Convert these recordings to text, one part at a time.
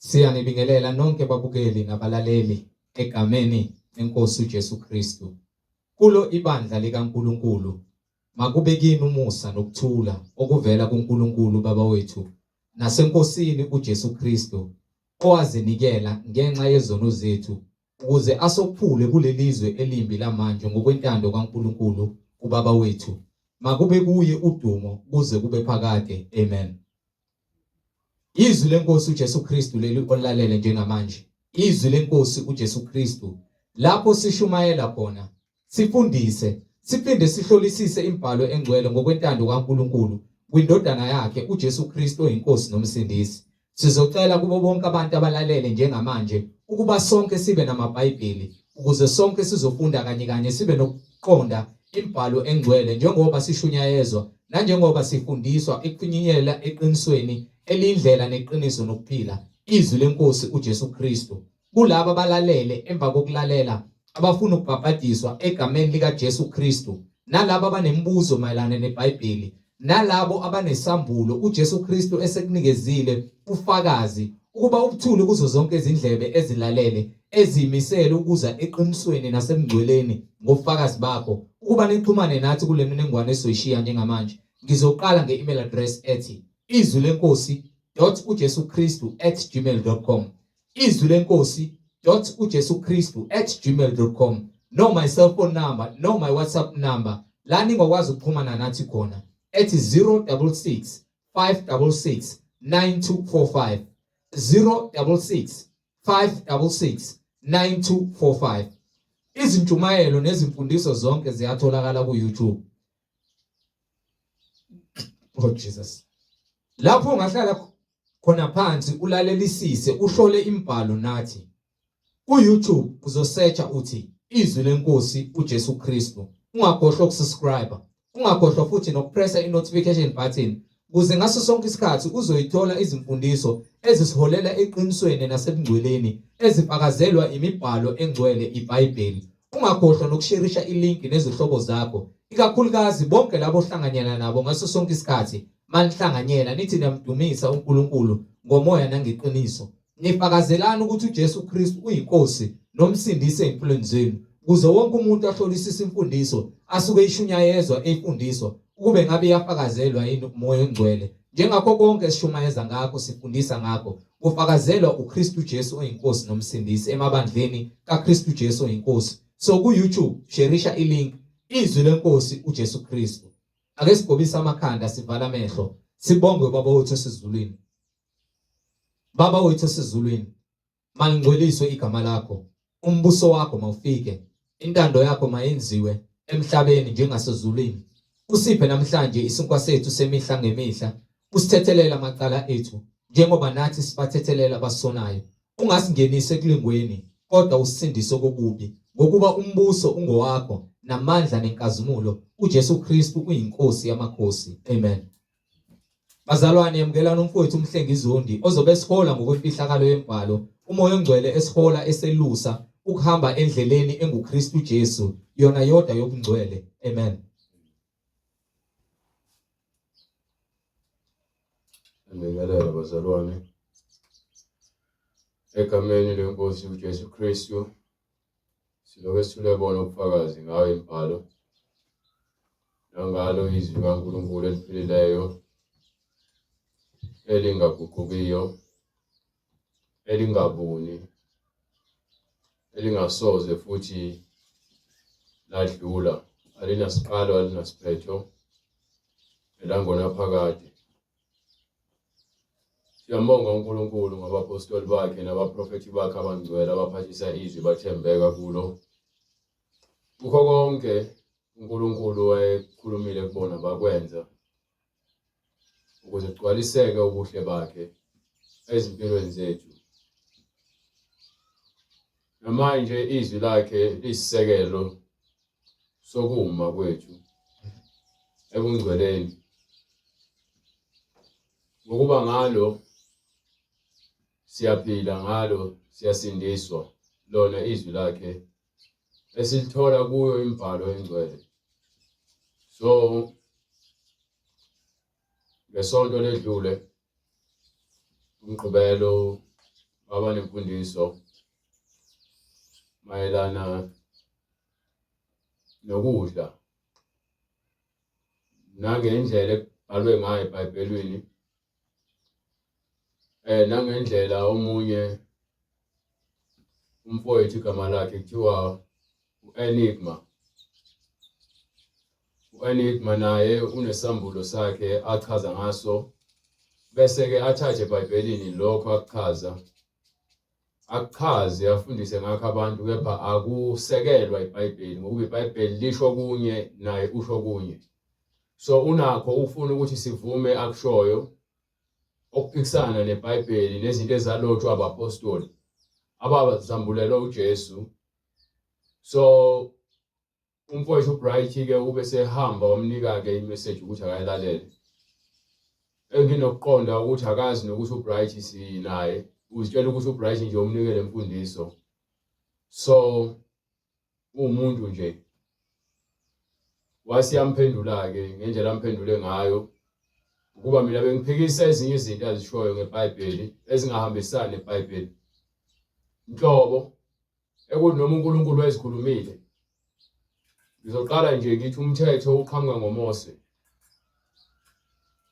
Siyanibingelela nonke babukeli nabalaleli egameni lenkosi uJesu Kristu. Kulo ibandla likaNkulunkulu makube kini umusa nokuthula okuvela kuNkulunkulu Baba wethu naseNkosini uJesu Kristu owazinikela ngenxa yezono zethu ukuze asophule kulelizwe elimbi lamanje ngokwentando kaNkulunkulu uBaba wethu. Makube kuye udumo kuze kube phakade. Amen. Izwi lenkosi uJesu Kristu leli olalele njengamanje. Izwi lenkosi uJesu Kristu lapho sishumayela khona, sifundise, siphinde sihlolisise imibhalo engcwele ngokwentando kaNkulunkulu kwindodana yakhe uJesu Kristu oyinkosi nomsindisi. Sizocela kubo bonke abantu abalalele njengamanje ukuba sonke sibe namaBhayibheli ukuze sonke sizofunda kanye kanye sibe nokuqonda imibhalo engcwele njengoba sishunyayezwa nanjengoba sifundiswa ekufinyelela eqinisweni eliyindlela neqiniso nokuphila, izwi lenkosi uJesu Kristu. Kulabo abalalele emva kokulalela abafuna ukubhabhadiswa egameni likaJesu Kristu, nalabo abanemibuzo mayelana neBhayibheli, nalabo abanesambulo uJesu Kristu esekunikezile ufakazi ukuba ubuthule kuzo zonke izindlebe ezilalele ezimisele ukuza eqinisweni nasemngcweleni ngofakazi bakho ukuba nixhumane nathi kule miningwane esizoyishiya njengamanje. Ngizoqala nge-email address ethi izwi lenkosi ujesu kristu at gmail com, izwi lenkosi ujesu kristu at gmail com, no my cell phone number, no my WhatsApp number la ningakwazi ukuxhumana nathi khona ethi 066 566 9245, 066 566 9245. Izintshumayelo nezimfundiso zonke ziyatholakala ku YouTube. Oh Jesus. Lapho ungahlala khona phansi ulalelisise uhlole imibhalo nathi. Ku YouTube uzosearcha uthi izwi lenkosi uJesu Kristu. Ungakhohlwa ukusubscribe. Ungakhohlwa futhi nokupressa i-notification button ukuze ngaso sonke isikhathi uzoyithola izimfundiso ezisiholela eqinisweni nasebungcweleni ezifakazelwa imibhalo engcwele iBhayibheli. Ungakhohlwa nokusherisha ilinki nezihlobo zakho, ikakhulukazi bonke labo ohlanganyela nabo ngaso sonke isikhathi. Manihlanganyela nithi niyamdumisa uNkulunkulu ngomoya nangeqiniso. Nifakazelani ukuthi uJesu Kristu uyiNkosi noMsindisi ezimpilweni zenu, ukuze wonke umuntu ahlolisise imfundiso asuke ishunyayezwa eyifundiswa ukube ngabe iyafakazelwa yini uMoya oNgcwele. Njengakho konke esishumayeza ngakho sifundisa ngakho, kufakazelwa uKristu Jesu oyiNkosi noMsindisi emabandleni kaKristu Jesu oyiNkosi. So ku-YouTube sherisha ilink izwi lenkosi uJesu Kristu. Ake sigobise amakhanda sivala amehlo sibonge uBaba wethu osezulwini. Baba wethu osezulwini, malingcweliswe igama lakho, umbuso wakho mawufike, intando yakho mayenziwe emhlabeni njengasezulwini. Usiphe namhlanje isinkwa sethu semihla ngemihla, usithethelele amacala ethu njengoba nathi sibathethelela abasonayo. Ungasingenisi ekulingweni, kodwa usisindise kokubi, ngokuba umbuso ungowakho namandla nenkazimulo, uJesu Kristu uyiNkosi yamakhosi. Amen. Bazalwane, yamukelani umfowethu uMhlengi Zondi ozobe esihola ngokwemfihlakalo yembhalo, uMoya oNgcwele esihola eselusa ukuhamba endleleni enguKristu Jesu, yona yodwa yobungcwele. Amen. Ngibingelele bazalwane egameni lenkosi uJesu Kristu. Siloke sithule bona ubufakazi ngayo imibhalo nangalo izwi kaNkulunkulu eliphilileyo elingaguqukiyo elingabuni elingasoze futhi ladlula, alinasiqalo alinasiphetho, elangona phakade. Siyambonga uNkulunkulu ngabaphostoli bakhe nabaprofethi bakhe abangcwele abaphathisa izwi bathembeka kulo. Kukho konke uNkulunkulu wayekhulumile kubona bakwenza ukuze kugcwaliseke ubuhle bakhe ezimpilweni zethu. Namanje izwi lakhe liyisisekelo sokuma kwethu ebungcweleni, ngokuba ngalo siyaphila, ngalo siyasindiswa, lona izwi lakhe esilithola kuyo imibhalo engcwele. So ngesonto ledlule uMgqibelo Waba nemfundiso mayelana nokudla nangendlela ekubhalwe ngayo eBhayibhelini nangendlela omunye umfowethu igama lakhe kuthiwa u-Enigma. U-Enigma naye unesambulo sakhe achaza ngaso bese-ke athathe eBhayibhelini lokho akuchaza akuchaze afundise ngakho abantu kepha akusekelwa iBhayibheli ngokuba iBhayibheli lisho kunye naye usho kunye. So unakho ufuna ukuthi sivume akushoyo okuphikisana neBhayibheli nezinto ezalotshwa abaphostoli abazambulelwa uJesu. So umfowethu uBright-ke ube sehamba wamnika-ke imessage ukuthi akayilalele. Enginokuqonda ukuthi akazi nokuthi uBright sinaye, uzitshela ukuthi uBright nje umnike le mfundiso. So uwumuntu nje. Wase yamphendula-ke ngendlela amphendule ngayo ukuba mina bengiphikisa ezinye izinto azishoyo ngeBhayibheli ezingahambisani neBhayibheli nhlobo ekuthi noma uNkulunkulu wayezikhulumile. Ngizoqala nje ngithi umthetho uqhamuka ngoMose.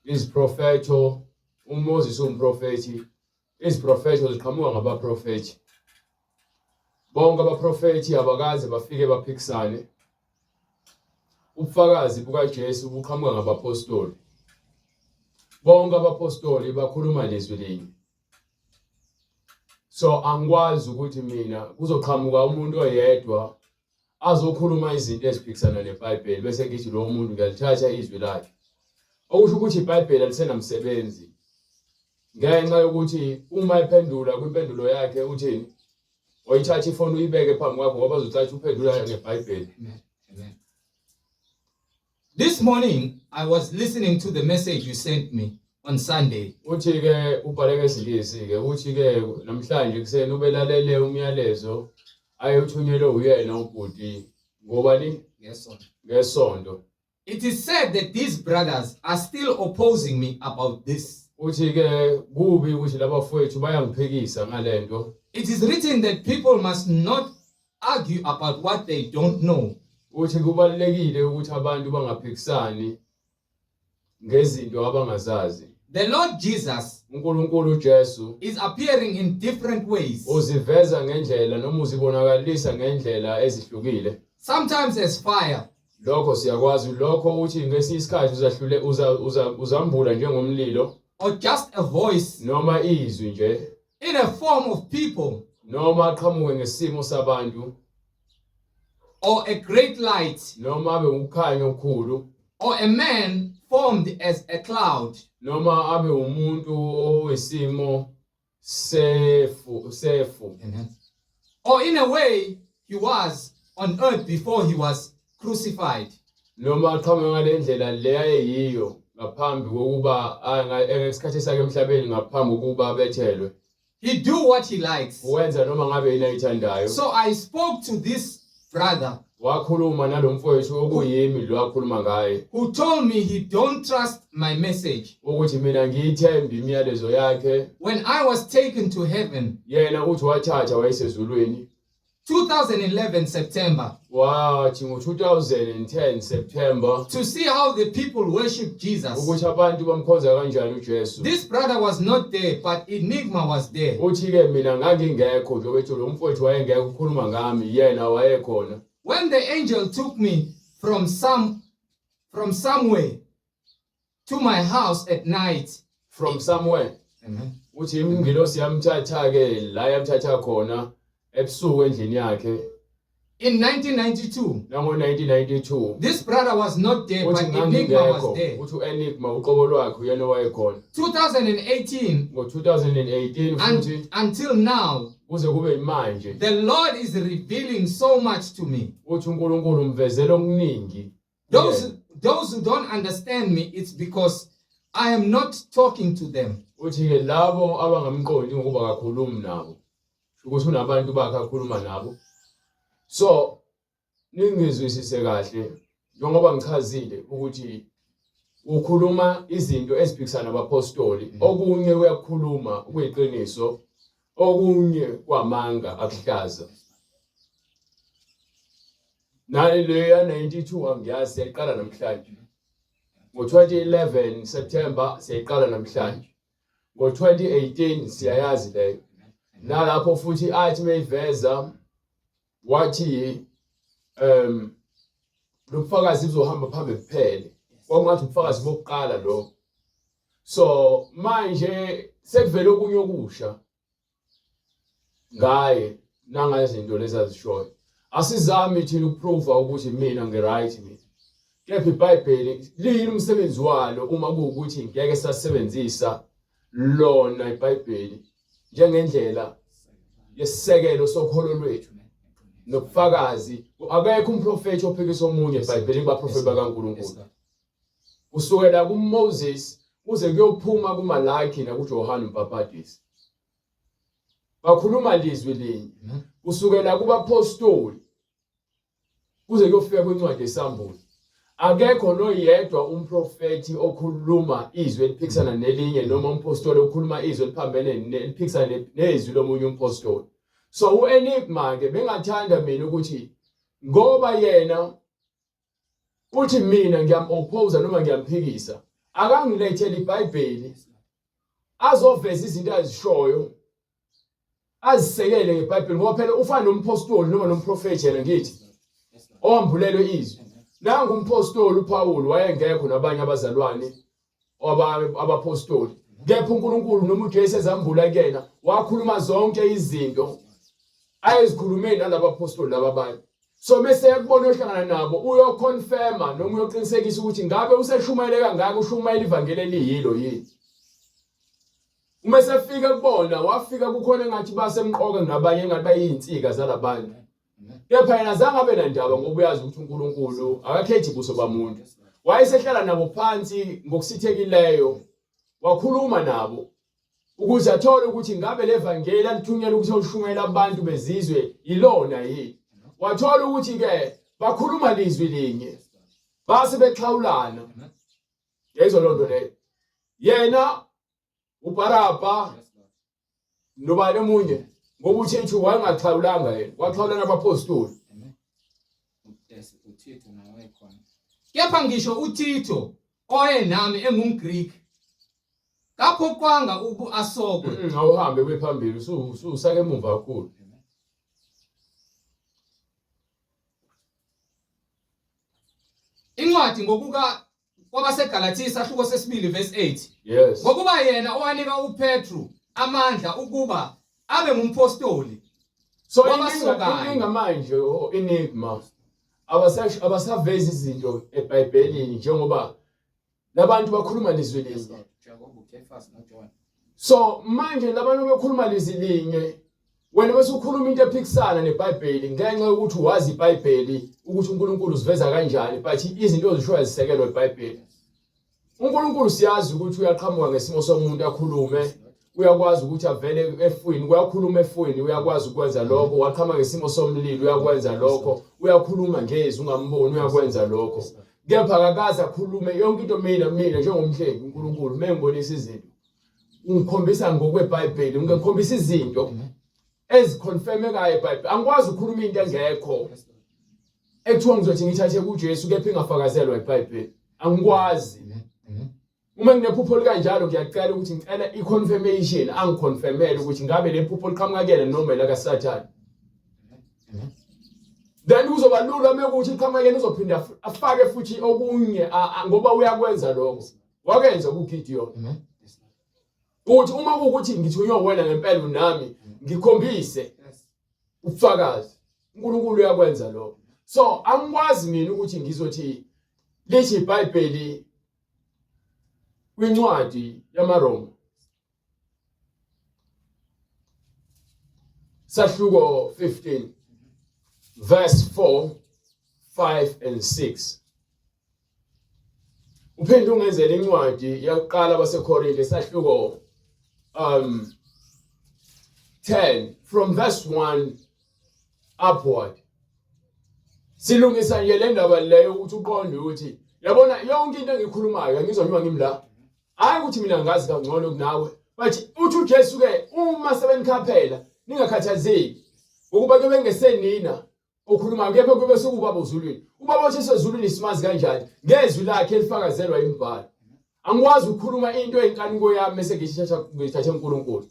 Iziprofetho, uMoses uwumprofethi, iziprofetho ziqhamuka ngabaprofethi. Bonke abaprofethi abakaze bafike baphikisane. Ubufakazi bukaJesu buqhamuka ngabapostoli. Bonke abapostoli bakhuluma lizwi linye. So angikwazi ukuthi mina kuzoqhamuka umuntu oyedwa azokhuluma izinto eziphikisana neBhayibheli bese ngithi lowo muntu ngiyalithatha izwi lakhe. Okusho ukuthi iBhayibheli alisenamsebenzi ngenxa yokuthi uma ephendula kwimpendulo yakhe uthini? Oyithatha ifoni uyibeke phambi kwakho ngoba bazothatha uphendula ngeBhayibheli. Amen. Amen. This morning I was listening to the message you sent me on Sunday. Uthi ke ubhale ngesiNgisi ke uthi ke namhlanje kuseni ubelalele umyalezo ayewuthunyelwe uyena ubhuti ngobani Ngesonto. Ngesonto. It is said that these brothers are still opposing me about this. Uthi ke kubi ukuthi labafowethu bayangiphikisa ngalento. It is written that people must not argue about what they don't know. Uthi kubalulekile ukuthi abantu bangaphikisani ngezinto abangazazi. The Lord Jesus uNkulunkulu uJesu is appearing in different ways. Uziveza ngendlela noma uzibonakalisa ngendlela ezihlukile. Sometimes as fire. Lokho siyakwazi lokho uthi ngesinye isikhathi uzahlule uza, uza, uzambula njengomlilo or just a voice noma izwi nje in a form of people noma aqhamuke ngesimo sabantu or a great light noma abe ukukhanya okukhulu or a man formed as a cloud noma abe umuntu owesimo sefu. Amen. Or in a way he was on earth before he was crucified. Noma aqhamuke ngale ndlela le ayeyiyo ngaphambi kokuba ngesikhathi sakhe emhlabeni ngaphambi kokuba abethelwe. He do what he likes. Wenza noma ngabe yini ayithandayo. So I spoke to this brother Wakhuluma nalomfowethu okuyimi lo akhuluma ngaye who told me he don't trust my message. Ukuthi mina ngiyithembi imiyalezo yakhe. When I was taken to heaven, Yena uthi wathatha wayesezulwini 2011 September, wathi ngo-2010 September to see how the people worship Jesus. Ukuthi abantu bamkhonza kanjani uJesu. This brother was not there, but Enigma was there. Uthi-ke mina ngangingekho njengoba ethi lo mfowethu wayengekho ukhuluma ngami yena wayekhona. When the angel took me from somewhere to my house at night. From somewhere. Amen. Uthi ingilosi yamthatha-ke la yamthatha khona ebusuku endlini yakhe In 1992, nango-1992. This brother was not there, Uthi but Enigma was ngangingekho there. Uthi u-Enigma uqobo lwakhe uyena owayekhona. 2018 Ngo-2018 futhi and until now, kuze kube manje the Lord is revealing so much to me. Uthi uNkulunkulu umvezela okuningi. Those who don't understand me, it's because I am not talking to them. Uthi-ke labo abangamqondi ngokuba kakhulumi nabo ukuthi unabantu bakhe akhuluma nabo. So ningizwisise kahle njengoba ngichazile ukuthi ukhuluma izinto eziphikisana nabapostoli. Okunye uyakukhuluma kuyiqiniso. Okunye kwamanga akuhlaza. Nale ya 92 angiyazi siyayiqala namhlanje. Ngo-2011 September siyayiqala namhlanje. Ngo-2018 siyayazi leyo. Nalapho futhi athi meyiveza wathi lobufakazi buzohamba phambi kuphele. Kwakungathi ubufakazi bokuqala lokho. So manje sekuvele okunye okusha ngaye nangezinto lezi azishoyo. Asizami thina ukuprova ukuthi mina ngiright mina. Kepha iBhayibheli liyini umsebenzi walo uma kuwukuthi ngeke sasebenzisa lona iBhayibheli njengendlela yesisekelo sokholo lwethu nobufakazi. Akekho umprofethi ophikisa omunye eBhayibhelini kubaprofethi bakaNkulunkulu. Kusukela kuMoses kuze kuyophuma kuMalaki nakuJohane uMbhabhadisi. Bakhuluma lizwi linye. Kusukela kubapostoli kuze kuyofika kwincwadi yeSambulo. Akekho noyedwa umprofethi okhuluma izwi eliphikisana nelinye noma umpostoli okhuluma izwi eliphambene neliphikisana nezwi lomunye umpostoli. So uEnigma ke bengathanda mina ukuthi ngoba yena uthi mina ngiyam-oppose noma ngiyamphikisa akangilethele iBhayibheli azoveza izinto azishoyo azisekele ngeBhayibheli ngoba phela ufana nomphostoli noma nomprofethi yena ngithi owambulelwe izwi. Nangu umphostoli uPaul wayengekho nabanye abazalwane abaphostoli, kepha uNkulunkulu noma uJesu ezambula kuyena wakhuluma zonke izinto ayezikhulume nalabaphostoli laba abanye. So mese yakubona ohlangana nabo uyoconfirma noma uyoqinisekisa ukuthi ngabe useshumayele kangaka, ushumayela ivangeli eliyilo yini. Uma esefika kubona wafika kukhona engathi basemqoka nabanye engathi bayizinsika zalabantu. Kepha yena azange abe nandaba ngoba uyazi ukuthi uNkulunkulu akakhethi buso bamuntu. Wayesehlala nabo phansi ngokusithekileyo wakhuluma nabo ukuze athole ukuthi ngabe levangeli alithunyelwa ukuthi olishumayela abantu bezizwe yilona yini. Wathola ukuthi ke bakhuluma lizwi linye base bexhawulana. Yayizwa loo nto leyo. Yena uBarabha nobani omunye ngoba uThithu wayengaxhawulanga yena, waxhawulana abapostoli. Kepha ngisho uThitho owayenami engumGreki kaphoqwanga uku asokwe. Awuhambe uye phambili usake emuva kakhulu. Incwadi ngokuka kwabaseGalathiya isahluko sesibili verse 8. Yes. Ngokuba yena owanika uPetru amandla ukuba abe ngumpostoli. So inkinga manje enigma abasavezi izinto eBhayibhelini njengoba labantu bakhuluma lizwi linye. So manje labantu bekhuluma lizwi linye wena bese ukhuluma into ephikisana neBhayibheli ngenxa yokuthi wazi iBhayibheli ukuthi uNkulunkulu usiveza kanjani but izinto ozishoyo zisekelwe eBhayibheli. uNkulunkulu siyazi ukuthi uyaqhamuka ngesimo somuntu akhulume uyakwazi ukuthi avele efwini uyakhuluma efwini uyakwazi ukwenza lokho waqhama ngesimo somlilo uyakwenza lokho uyakhuluma ngezwi ungamboni uyakwenza lokho kepha akakaze akhulume yonke into mina njengomhlengi uNkulunkulu mengibonisa izinto ungikhombisa ngokweBhayibheli ungikhombisa izinto eziconfirmekayo eBhayibheli angikwazi ukukhuluma into engekho ekuthiwa ngizothi ngithathe kuJesu kepha ingafakazelwa iBhayibheli angikwazi. Uma nginephupho likanjalo ngiyacela ukuthi ngicela i-confirmation angiconfirmele ukuthi ngabe le phupho liqhamuka kuyena noma elakaSathane. Then kuzoba lula uma kuthi liqhamuka kuyena uzophinda afake futhi okunye ngoba uyakwenza lokho. Wakenza kuGideon. Ukuthi uma kuwukuthi ngithunywe wena ngempela unami ngikhombise ubufakazi. uNkulunkulu uyakwenza lokho. So angikwazi mina ukuthi ngizothi lithi iBhayibheli kwincwadi yamaRoma sahluko 15 verse 4 5 and 6 uphinde ungenzele incwadi yakuqala baseKorinte sahluko 10 from verse 1 upward. Silungisa nje le ndaba leyo ukuthi uqonde ukuthi yabona yonke into engikhulumayo angizwa noma ngimla. Hayi ukuthi mina ngazi kangcono kunawe. But uthi uJesu ke uma sebenikhaphela ningakhathazeki ngokuba ke bengesenina okhulumayo kepha kube sokubaba uzulwini. Ubaba osesezulwini simazi kanjani? Ngezwi lakhe elifakazelwa imibhalo. Angikwazi ukukhuluma into eyinkanuko yami bese ngishithatha ngithathe uNkulunkulu.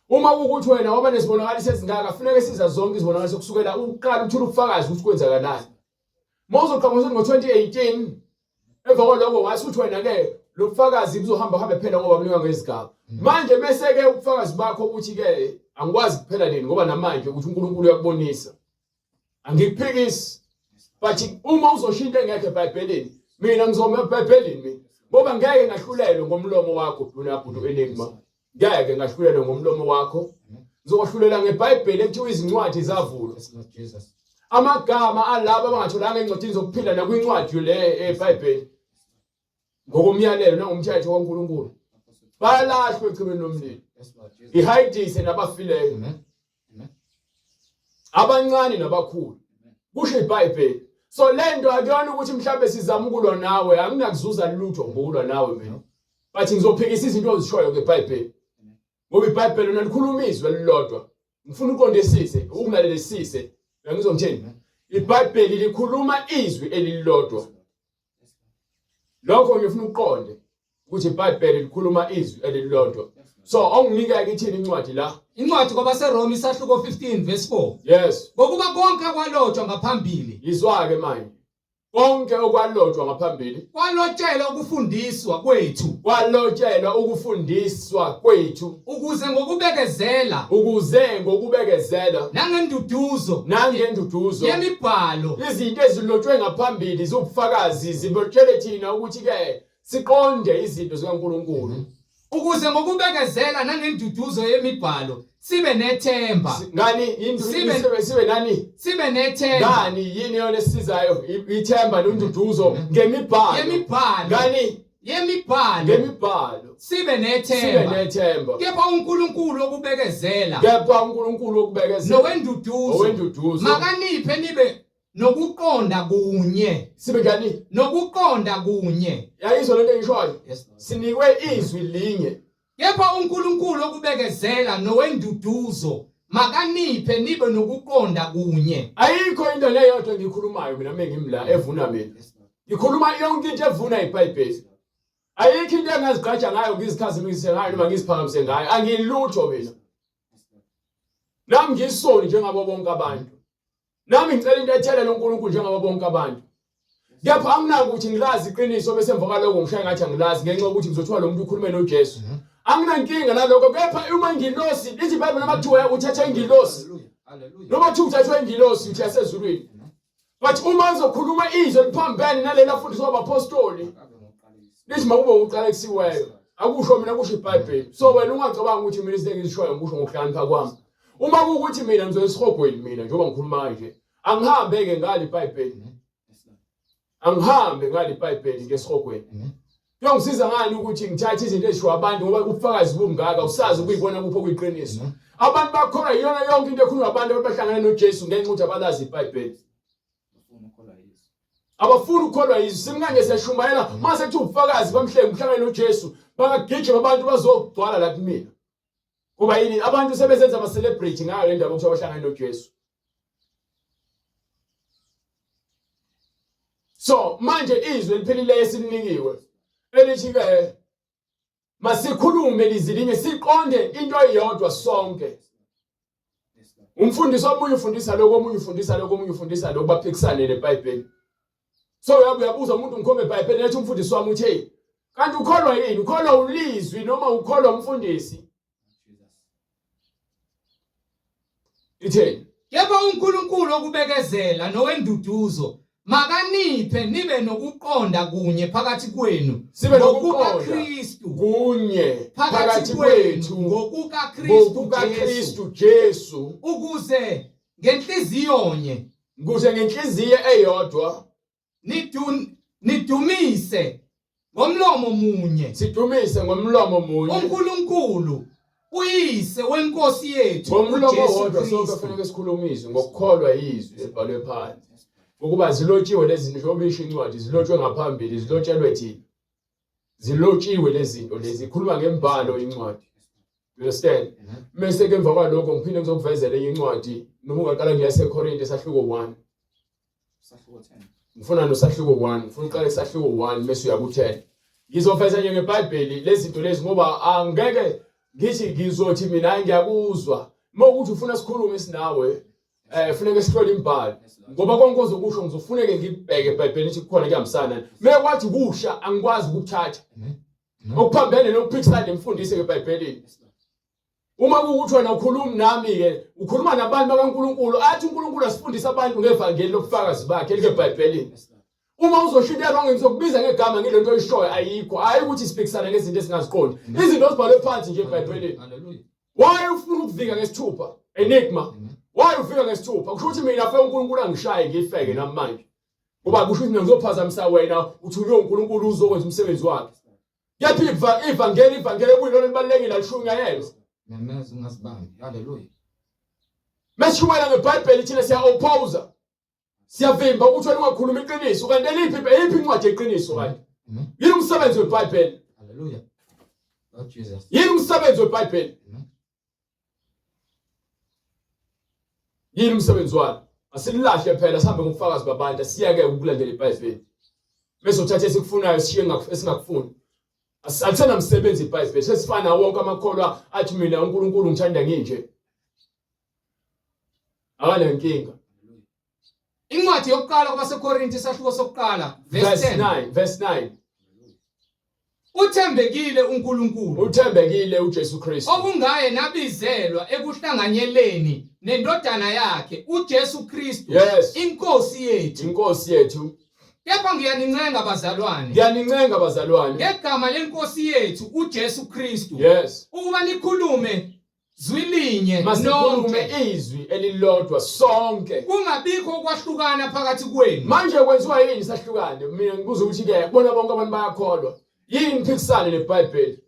Uma kuwukuthi wena waba nezibonakaliso ezingaka funeke siza zonke izibonakaliso kusukela uqala uthula ubufakazi ukuthi kwenzakalani. Uma uzoqhamuka ngo-2018 emva kwaloko wathi uthi wena ke lobufakazi buzohamba hambe phela ngoba bunikwa ngezigaba. Manje bese ke ubufakazi bakho ukuthi ke angikwazi kuphela nini ngoba namanje ukuthi uNkulunkulu uyakubonisa. Angikuphikisi but uma uzosho into engekho eBhayibhelini mina ngizoma eBhayibhelini mina ngoba ngeke ngahlulelwe ngomlomo wakho Duna Bhutu Enigma. Ngeke ngahlulelwe ngomlomo wakho. Ngizokwahlulela ngeBhayibheli ekuthiwa izincwadi zavulwa. Amagama alabo abangatholanga encwadini zokuphila nakwincwadi le eBhayibheli ngokomyalelo nangomthetho kaNkulunkulu bayalahlwa echibeni lomlilo. Ihayidise nabafileyo. Abancane nabakhulu. Kusho iBhayibheli. So lento akuyona ukuthi mhlawumbe sizama ukulwa nawe, anginakuzuza lutho ngokulwa nawe mina. But ngizophikisa izinto ozishoyo ngeBhayibheli. Ngoba iBhayibheli lona likhuluma izwi elilodwa. Ngifuna uqondisise, ukulalelisise. Ngizongithini? IBhayibheli likhuluma izwi elilodwa. Lokho ngifuna uqonde ukuthi iBhayibheli likhuluma izwi elilodwa. So onginika kithini incwadi la? Incwadi kwabaseRoma isahluko 15 verse 4. Yes. Ngokuba konke kwalotshwa ngaphambili. Yizwa ke manje. Konke okwalotshwa ngaphambili kwalotshelwa ukufundiswa kwethu. Kwalotshelwa ukufundiswa kwethu. Ukuze ngokubekezela. Ukuze ngokubekezela. Nangenduduzo. Nangenduduzo. Yemibhalo. Izinto ezilotshwe ngaphambili ziwubufakazi zibotshele thina ukuthi ke siqonde izinto zikaNkulunkulu. Ukuze ngokubekezela nangenduduzo yemibhalo sibe nethemba. Ngani yini sibe sibe nani? Sibe nethemba. Ngani yini yona esizayo ithemba nenduduzo ngemibhalo. Yemibhalo. Ngani? Yemibhalo. Ngemibhalo. Sibe nethemba. Sibe nethemba. Kepha uNkulunkulu okubekezela. Kepha uNkulunkulu okubekezela. Nowenduduzo. Nowenduduzo. Makaniphe nibe nokuqonda kunye. Sibe njani? Nokuqonda kunye. Yayizwa lento engishoyo? Yes. Sinikwe izwi linye. Kepha uNkulunkulu okubekezela nowenduduzo makaniphe nibe nokuqonda kunye. Ayikho into leyodwa engiyikhulumayo mina mengimla evuna mina. Ngikhuluma yonke into evuna iBhayibheli. Ayikho into engazigqaja ngayo ngizikhazimulise ngayo noma ngiziphakamise ngayo. Angilutho mina. Nami ngisoni njengabo bonke abantu. Nami ngicela into ethelele uNkulunkulu njengabo bonke abantu. Kepha anginako ukuthi ngilazi iqiniso bese emva kwaloko ngishaya ngathi angilazi ngenxa yokuthi ngizothiwa lo muntu ukhulume noJesu. Mhm. Anginankinga naloko kepha uma ingilosi lithi iBhayibheli noma kuthiwa uthatha ingilosi. Noma kuthiwa uthathwa ingilosi uthi yasezulwini. Mhm. But uma uzokhuluma izwi eliphambene naleli afundiswa abapostoli lithi makube uqalekisiweyo. Akusho mina kusho iBhayibheli. So wena ungacabanga ukuthi mina izinto engizishoyo ngikusho ngokuhlakanipha kwami. Uma kuwukuthi mina ngizoya esihogweni mina njengoba ngikhuluma kanje, angihambe ke ngale iBhayibheli. Angihambe ngale iBhayibheli ngesihogweni. Kuyongisiza ngani ukuthi ngithathe izinto ezishiwo abantu ngoba ubufakazi bungaka usazi ukuyibona kuphi okuyiqiniso. Abantu bakholwa iyona yonke into ekhulunywa abantu abahlangana noJesu ngenxa ukuthi abalazi iBhayibheli. Abafuni ukukholwa yizwi. Simkanje siyashumayela mase kuthiwa ubufakazi bamhlenga uhlangane noJesu bangagijima abantu bazogcwala la kumina. Kuba yini abantu sebezenza ama celebrity ngayo le ndaba okuthiwa bahlangane noJesu. So manje izwi eliphilileyo esilinikiwe elithi ke masikhulume lizilinye siqonde into eyodwa sonke. Umfundisi omunye ufundisa lokho omunye ufundisa lokho omunye ufundisa lokho baphikisane neBhayibheli. So uyabe uyabuza umuntu ngikhombe eBhayibhelini ethi umfundisi wami uthe kanti ukholwa yini? Ukholwa ulizwi noma ukholwa umfundisi? Itheni? Kepha uNkulunkulu okubekezela nowenduduzo makaniphe nibe nokuqonda kunye phakathi kwenu sibe nokuqonda ngokukaKristu kunye phakathi kwethu ngokukaKristu ngokukaKristu Jesu ukuze ngenhliziyonye Ukuze ngenhliziyo eyodwa nidumise ngomlomo munye sidumise ngomlomo munye uNkulunkulu uyise wenkosi yethu ngomlomo owodwa sonke kufanele sikhulume izwi ngokukholwa izwi elibhalwe phansi ukuba zilotshiwe lezi zinto njengoba isho incwadi zilotshwe ngaphambili zilotshelwe thina. Zilotshiwe lezi zinto lezi, ikhuluma ngembhalo incwadi. You understand? Mese ke emva kwalokho ngiphinde ngizokuvezela enye incwadi noma ungaqala nje yaseKorinte sahluko 1. Sahluko 10. Ngifuna nosahluko 1, ngifuna uqale kusahluko 1 mese uya ku-10. Ngizoveza nje ngeBhayibheli lezi zinto lezi ngoba angeke ngithi ngizothi mina hayi ngiyakuzwa. Uma ukuthi ufuna sikhulume sinawe eh funeke sihlole imibhalo ngoba konke ozokusho ngizofuneke ngibheke eBhayibhelini ukuthi kukhona kuyahambisana. Mina kwathi kusha angikwazi ukukuthatha. Okuphambene nokuphikisana nemfundiso eBhayibhelini. Uma kuwukuthi wena ukhuluma nami-ke ukhuluma nabantu bakaNkulunkulu athi uNkulunkulu asifundise abantu ngevangeli lobufakazi bakhe elikeBhayibhelini. Uma uzosho into wrong ngizokubiza ngegama ngile nto oyishoyo ayikho. Hayi ukuthi siphikisana ngezinto esingaziqondi. Izinto ezibhalwe phansi nje eBhayibhelini. Hallelujah. Why ufuna ukuvika ngesithupha? Enigma. Why ufika ngesithupha? Kusho ukuthi mina fe uNkulunkulu angishaye ngifeke nami manje. Ngoba kusho ukuthi mina ngizophazamisa wena uthunywe uNkulunkulu uzokwenza umsebenzi wakhe. Kepha ivangeli ivangeli kuyilona libalulekile alishunyayelwa. Memeza ungazibambi. Hallelujah. Mesishumayela ngeBhayibheli thina siya oppose. Siyavimba ukuthi wena ungakhuluma iqiniso kanti eliphi eyiphi incwadi yeqiniso kanti? Yini umsebenzi weBhayibheli? Hallelujah. Lord Jesus. Yini umsebenzi weBhayibheli? Yini umsebenzi walo? Asililahle phela sihambe ngobufakazi babantu asiyeke ukulandela iBhayibheli. Bese uthatha esikufunayo sishiye esingakufuni. Alisenamsebenzi iBhayibheli sesifana wonke amakholwa athi mina uNkulunkulu ngithanda nginje. Akanankinga. Incwadi yokuqala kwabaseKorinte isahluko sokuqala verse 9 verse 9 Uthembekile uNkulunkulu. Uthembekile uJesu Kristu. Okungaye nabizelwa ekuhlanganyeleni nendodana yakhe uJesu Kristu. Yes. Inkosi yethu. Inkosi yethu. Kepha ngiyanincenga bazalwane. Ngiyanincenga bazalwane. Ngegama lenkosi yethu uJesu Kristu. Yes. Ukuba nikhulume Zwi linye Masikhulume nonke. izwi elilodwa sonke. Kungabikho ukwahlukana phakathi kwenu. Manje kwenziwa yini sahlukane? Mina ngibuza ukuthi ke kubona bonke abantu bayakholwa. Yini niphikisane neBhayibheli?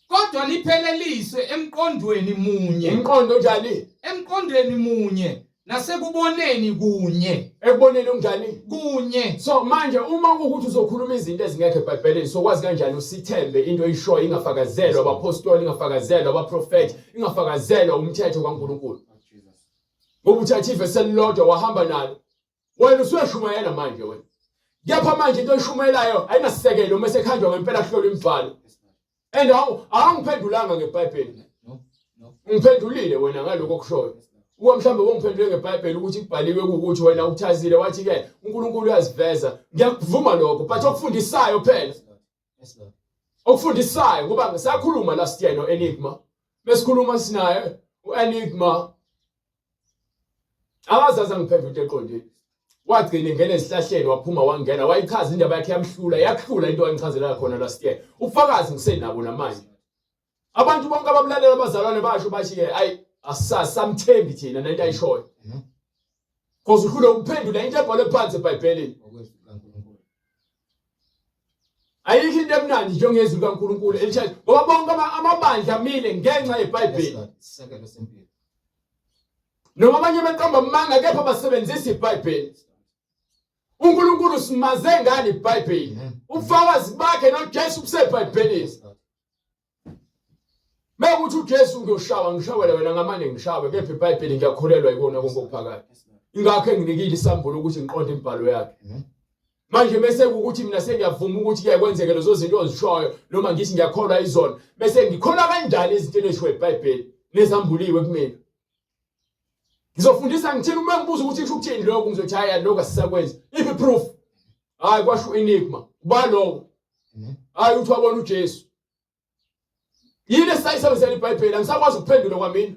Kodwa nipheleliswe emqondweni munye. Umqondo onjani? Emqondweni munye nasekuboneni kunye. Ekuboneni okunjani? Kunye. So manje uma kuwukuthi uzokhuluma izinto ezingekho eBhayibhelini sokwazi kanjani usithembe into oyishoyo ingafakazelwa abapostoli ingafakazelwa abaprofethi ingafakazelwa umthetho kaNkulunkulu. Ngoba uthatha ivesi elilodwa wahamba nalo. Wena usuyashumayela manje wena. Kepha manje into oyishumayelayo ayinasisekelo uma sekuhanjwa ngempela kuhlolwa imibhalo. And awungiphendulanga ngeBhayibheli. Ungiphendulile wena ngalokho okushoyo. Uwa mhlawumbe wongiphendule ngeBhayibheli ukuthi kubhaliwe ukuthi wena ukuthazile wathi ke uNkulunkulu uyaziveza. Ngiyakuvuma lokho but okufundisayo phela. Okufundisayo ngoba ngisakhuluma last year no Enigma. Besikhuluma sinaye uEnigma Akazazi angiphendula into eqondile. Wagcina ingena ezihlahleni waphuma wangena wayichaza indaba yakhe yamhlula yakuhlula into angichazela khona last year. Ubufakazi ngisenabo namanje. Abantu bonke abamlalela abazalwane basho bathi ke ayi asasamthembi thina nento ayishoyo. Because uhlule ukuphendula into ebhalwe phansi eBhayibhelini. Ayikho into emnandi njengezwi likaNkulunkulu elishayo ngoba bonke amabandla amile ngenxa yeBhayibheli. Isisekelo sempilo. Noma abanye beqamba amanga kepha basebenzisa iBhayibheli. uNkulunkulu simaze ngani iBhayibheli? Ubufakazi bakhe noJesu buseBhayibhelini. Mekuthi uJesu ngiyoshawa ngishawele wena ngamane ngishawe kepha iBhayibheli ngiyakholelwa ikona konke okuphakathi. Ingakho enginikile isambulo ukuthi ngiqonde imibhalo yakhe. Manje bese kukuthi mina sengiyavuma ukuthi kuyaye kwenzeke lezo zinto ozishoyo noma ngithi ngiyakholwa izona bese ngikholwa kanjani izinto ezishiwo iBhayibheli nezambuliwe kumina. Ngizofundisa ngithini uma ngibuza ukuthi kusho ukuthini lokho ngizothi hayi lokho asisakwenzi. Iphi proof? Hayi kwasho enigma. Uba lowo. Hayi uthi wabona uJesu. Yini esayisebenzela iBhayibheli angisakwazi ukuphendula kwamina.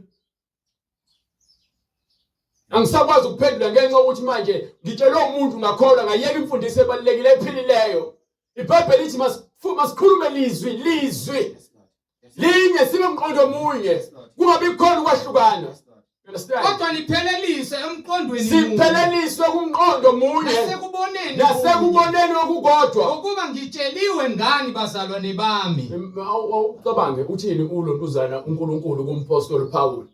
Angisakwazi ukuphendula ngenxa yokuthi manje ngitshelwe umuntu ngakholwa ngayeka imfundiso ebalulekile ephilileyo. IBhayibheli lithi masikhulume lizwi lizwi linye sibe mqondo munye kungabi khona ukwahlukana. Kodwa nipheleliswe emqondweni munye. Sipheleliswe kumqondo munye. Nasekuboneni nasekuboneni okukodwa. Ngokuba ngitsheliwe ngani bazalwane bami. Awucabange uthini ulontuzana uNkulunkulu kumpostoli Paul.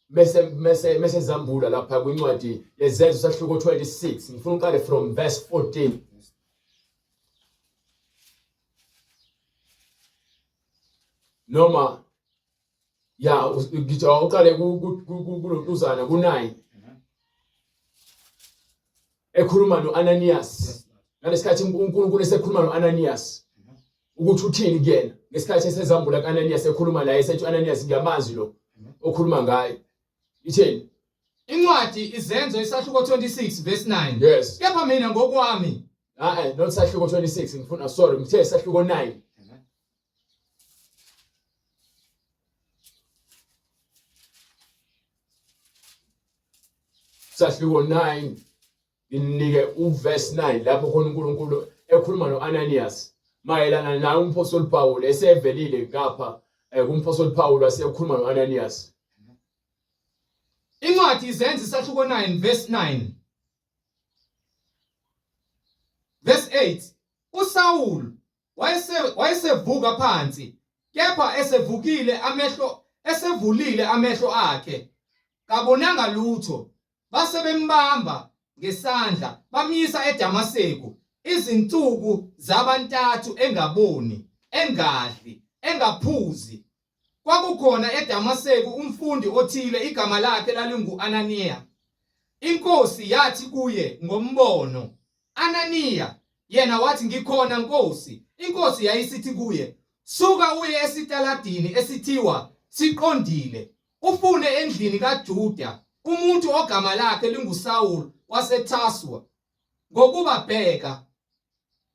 Bese bese bese zambula lapha kwincwadi yeZenzo sahluko 26 ngifuna uqale from verse 14. Noma ya ngithi awuqale kulontuzana ku9 ekhuluma noAnanias ngalesikhathi uNkulunkulu esekhuluma noAnanias ukuthi uthini kuyena ngesikhathi esezambula kuAnanias ekhuluma naye esethi uAnanias ngiyamazi lo okhuluma ngaye itheni Incwadi Izenzo isahluko 26 verse 9. Yes. Kepha mina ngokwami Ah eh not sahluko 26 ngifuna sorry ngithe sahluko 9. Sahluko 9 nginike uverse 9 lapho khona uNkulunkulu ekhuluma noAnanias mayelana naye umphostoli Paul esevelile ngapha eh, kumphostoli Paul wasekhuluma noAnanias. Incwadi Izenzo isahluko 9 verse 9. Verse 8 uSawulu wayesevuka phansi kepha esevukile amehlo esevulile amehlo akhe kabonanga lutho base bembamba ngesandla bamyisa eDamaseku izinsuku zabantathu engaboni engadli engaphuzi Kwakukhona eDamaseku umfundi othile igama lakhe lalingu-Ananiya. Inkosi yathi kuye ngombono, Ananiya! Yena wathi, Ngikhona, Nkosi. Inkosi yayisithi kuye, Suka uye esitaladini esithiwa Siqondile, ufune endlini kaJuda umuntu ogama lakhe linguSawulu waseTarsu, ngokuba bheka,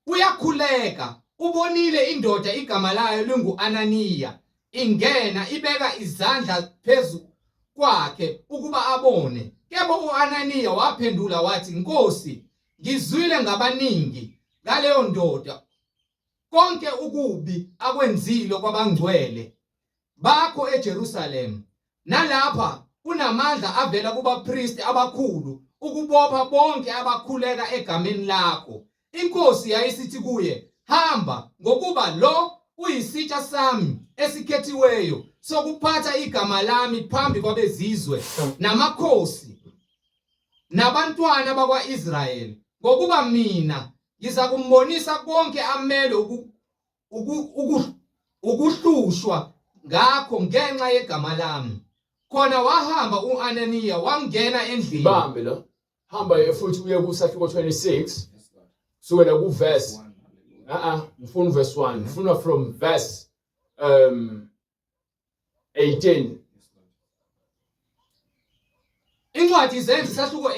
Uyakhuleka, ubonile indoda igama layo lingu-Ananiya ingena ibeka izandla phezu kwakhe ukuba abone. Kepha u-Ananiya waphendula wathi, Nkosi, ngizwile ngabaningi ngaleyo ndoda, konke ukubi akwenzile kwabangcwele bakho eJerusalema. Nalapha unamandla avela kubapristi abakhulu ukubopha bonke abakhuleka egameni lakho. Inkosi yayisithi kuye, Hamba, ngokuba lo uyisitsha sami esikhethiweyo sokuphatha igama lami phambi kwabezizwe namakhosi nabantwana bakwa-Israyeli, ngokuba mina ngizakumbonisa konke amelwe ukuhlushwa ngakho ngenxa yegama lami. Khona wahamba u-Ananiya wangena endlini. Bambe lo. Hamba futhi uye kusahluko 26. Sukela ku verse. Ah ah, ngifuna verse 1. Ngifuna from verse 18. Incwadi Izenzo isahluko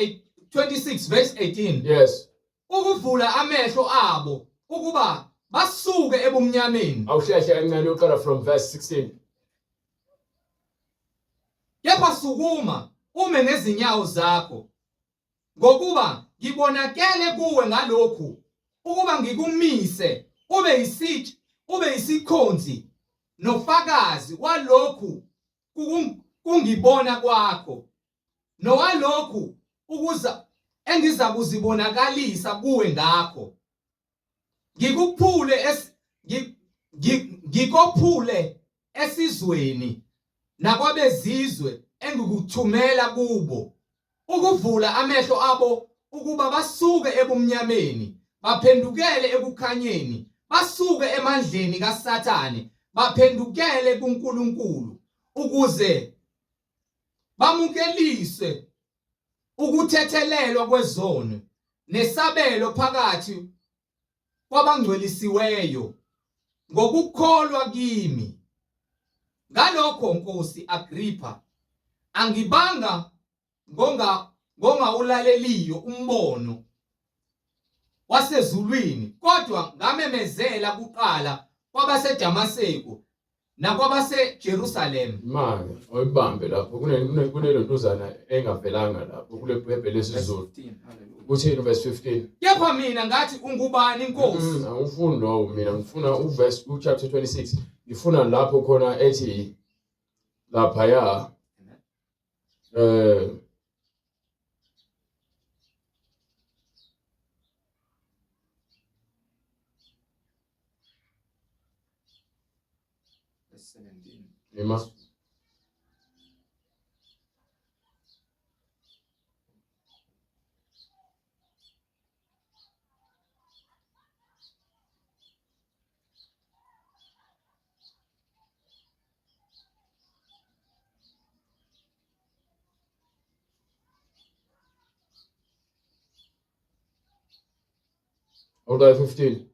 26 verse 18. Yes. Ukuvula amehlo abo ukuba basuke ebumnyameni. Awusheshe kancane uqala from verse 16. Kepha sukuma ume ngezinyawo zakho ngokuba ngibonakele kuwe ngalokhu ukuba ngikumise ube yisitsha ube yisikhonzi nofakazi walokhu kungibona kwakho nowalokhu ukuza engizakuzibonakalisa kuwe ngakho ngikuphule ngikophule esizweni nakwabezizwe engikuthumela kubo ukuvula amehlo abo ukuba basuke ebumnyameni baphendukele ekukhanyeni basuke emandleni kaSathane baphendukele kuNkulunkulu ukuze bamukeliswe ukuthethelelwa kwezono nesabelo phakathi kwabangcwelisiweyo ngokukholwa kimi. Ngalokho Nkosi Agripha, angibanga ngongawulaleliyo umbono wasezulwini, kodwa ngamemezela kuqala kwabaseDamaseku nakwabaseJerusalema. Manje oyibambe lapho kunelontuzana engavelanga lapho kule Bhayibheli lesiZulu. Kuthini verse 15? Kepha mina ngathi ungubani Nkosi? Angifuni lowo mina ngifuna uverse uchapter 26. Ngifuna lapho khona ethi laphaya eh Verse 17. Ima. Awuqala 15.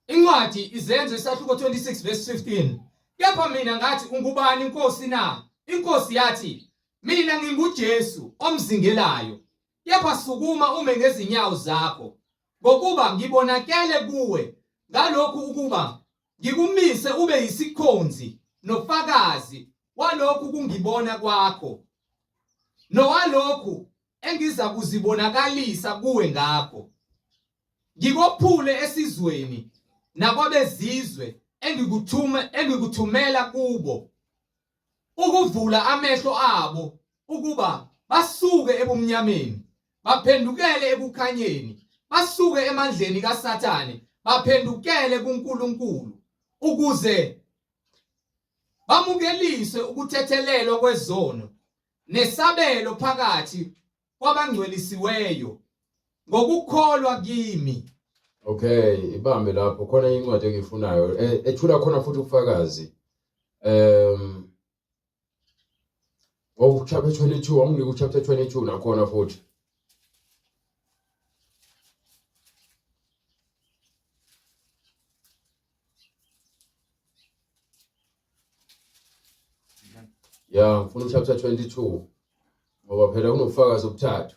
Incwadi izenzo isahluko 26 verse 15. Kepha mina ngathi ungubani inkosi na? Inkosi yathi mina nginguJesu omzingelayo. Kepha sukuma ume ngezinyawo zakho ngokuba ngibonakele kuwe ngalokhu ukuba ngikumise ube yisikhonzi nofakazi walokhu kungibona kwakho nowalokhu engiza kuzibonakalisa kuwe ngakho ngikophule esizweni nakwabezizwe engikuthume engikuthumela kubo ukuvula amehlo abo ukuba basuke ebumnyameni baphendukele ekukhanyeni basuke emandleni kaSathane baphendukele kuNkulunkulu ukuze bamukeliswe ukuthethelelwa kwezono nesabelo phakathi kwabangcwelisiweyo ngokukholwa kimi. Okay, ibambe lapho khona incwadi engiyifunayo e, ethula khona futhi ubufakazi. Oh chapter 22 anginike uchapter 22 nakhona futhi. Ya, ngifuna uchapter 22 ngoba phela kunobufakazi obuthathu.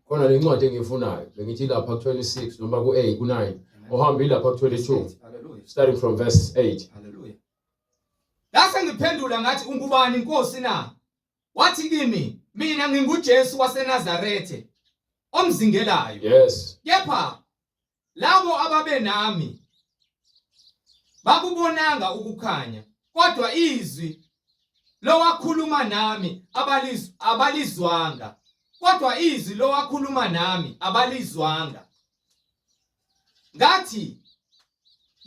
Khona le ncwadi engiyifunayo, bengithi lapha ku-26 noma ku-8 ku-9. Ohambe lapha ku-22 starting from verse 8. Hallelujah. Ngase ngiphendula ngathi ungubani inkosi na? Wathi kimi, mina nginguJesu waseNazarethe omzingelayo. Yes. Kepha Labo ababenami bakubonanga ukukhanya, kodwa izwi lowakhuluma nami abalizwanga. Kodwa izwi lowakhuluma nami abalizwanga. Ngathi,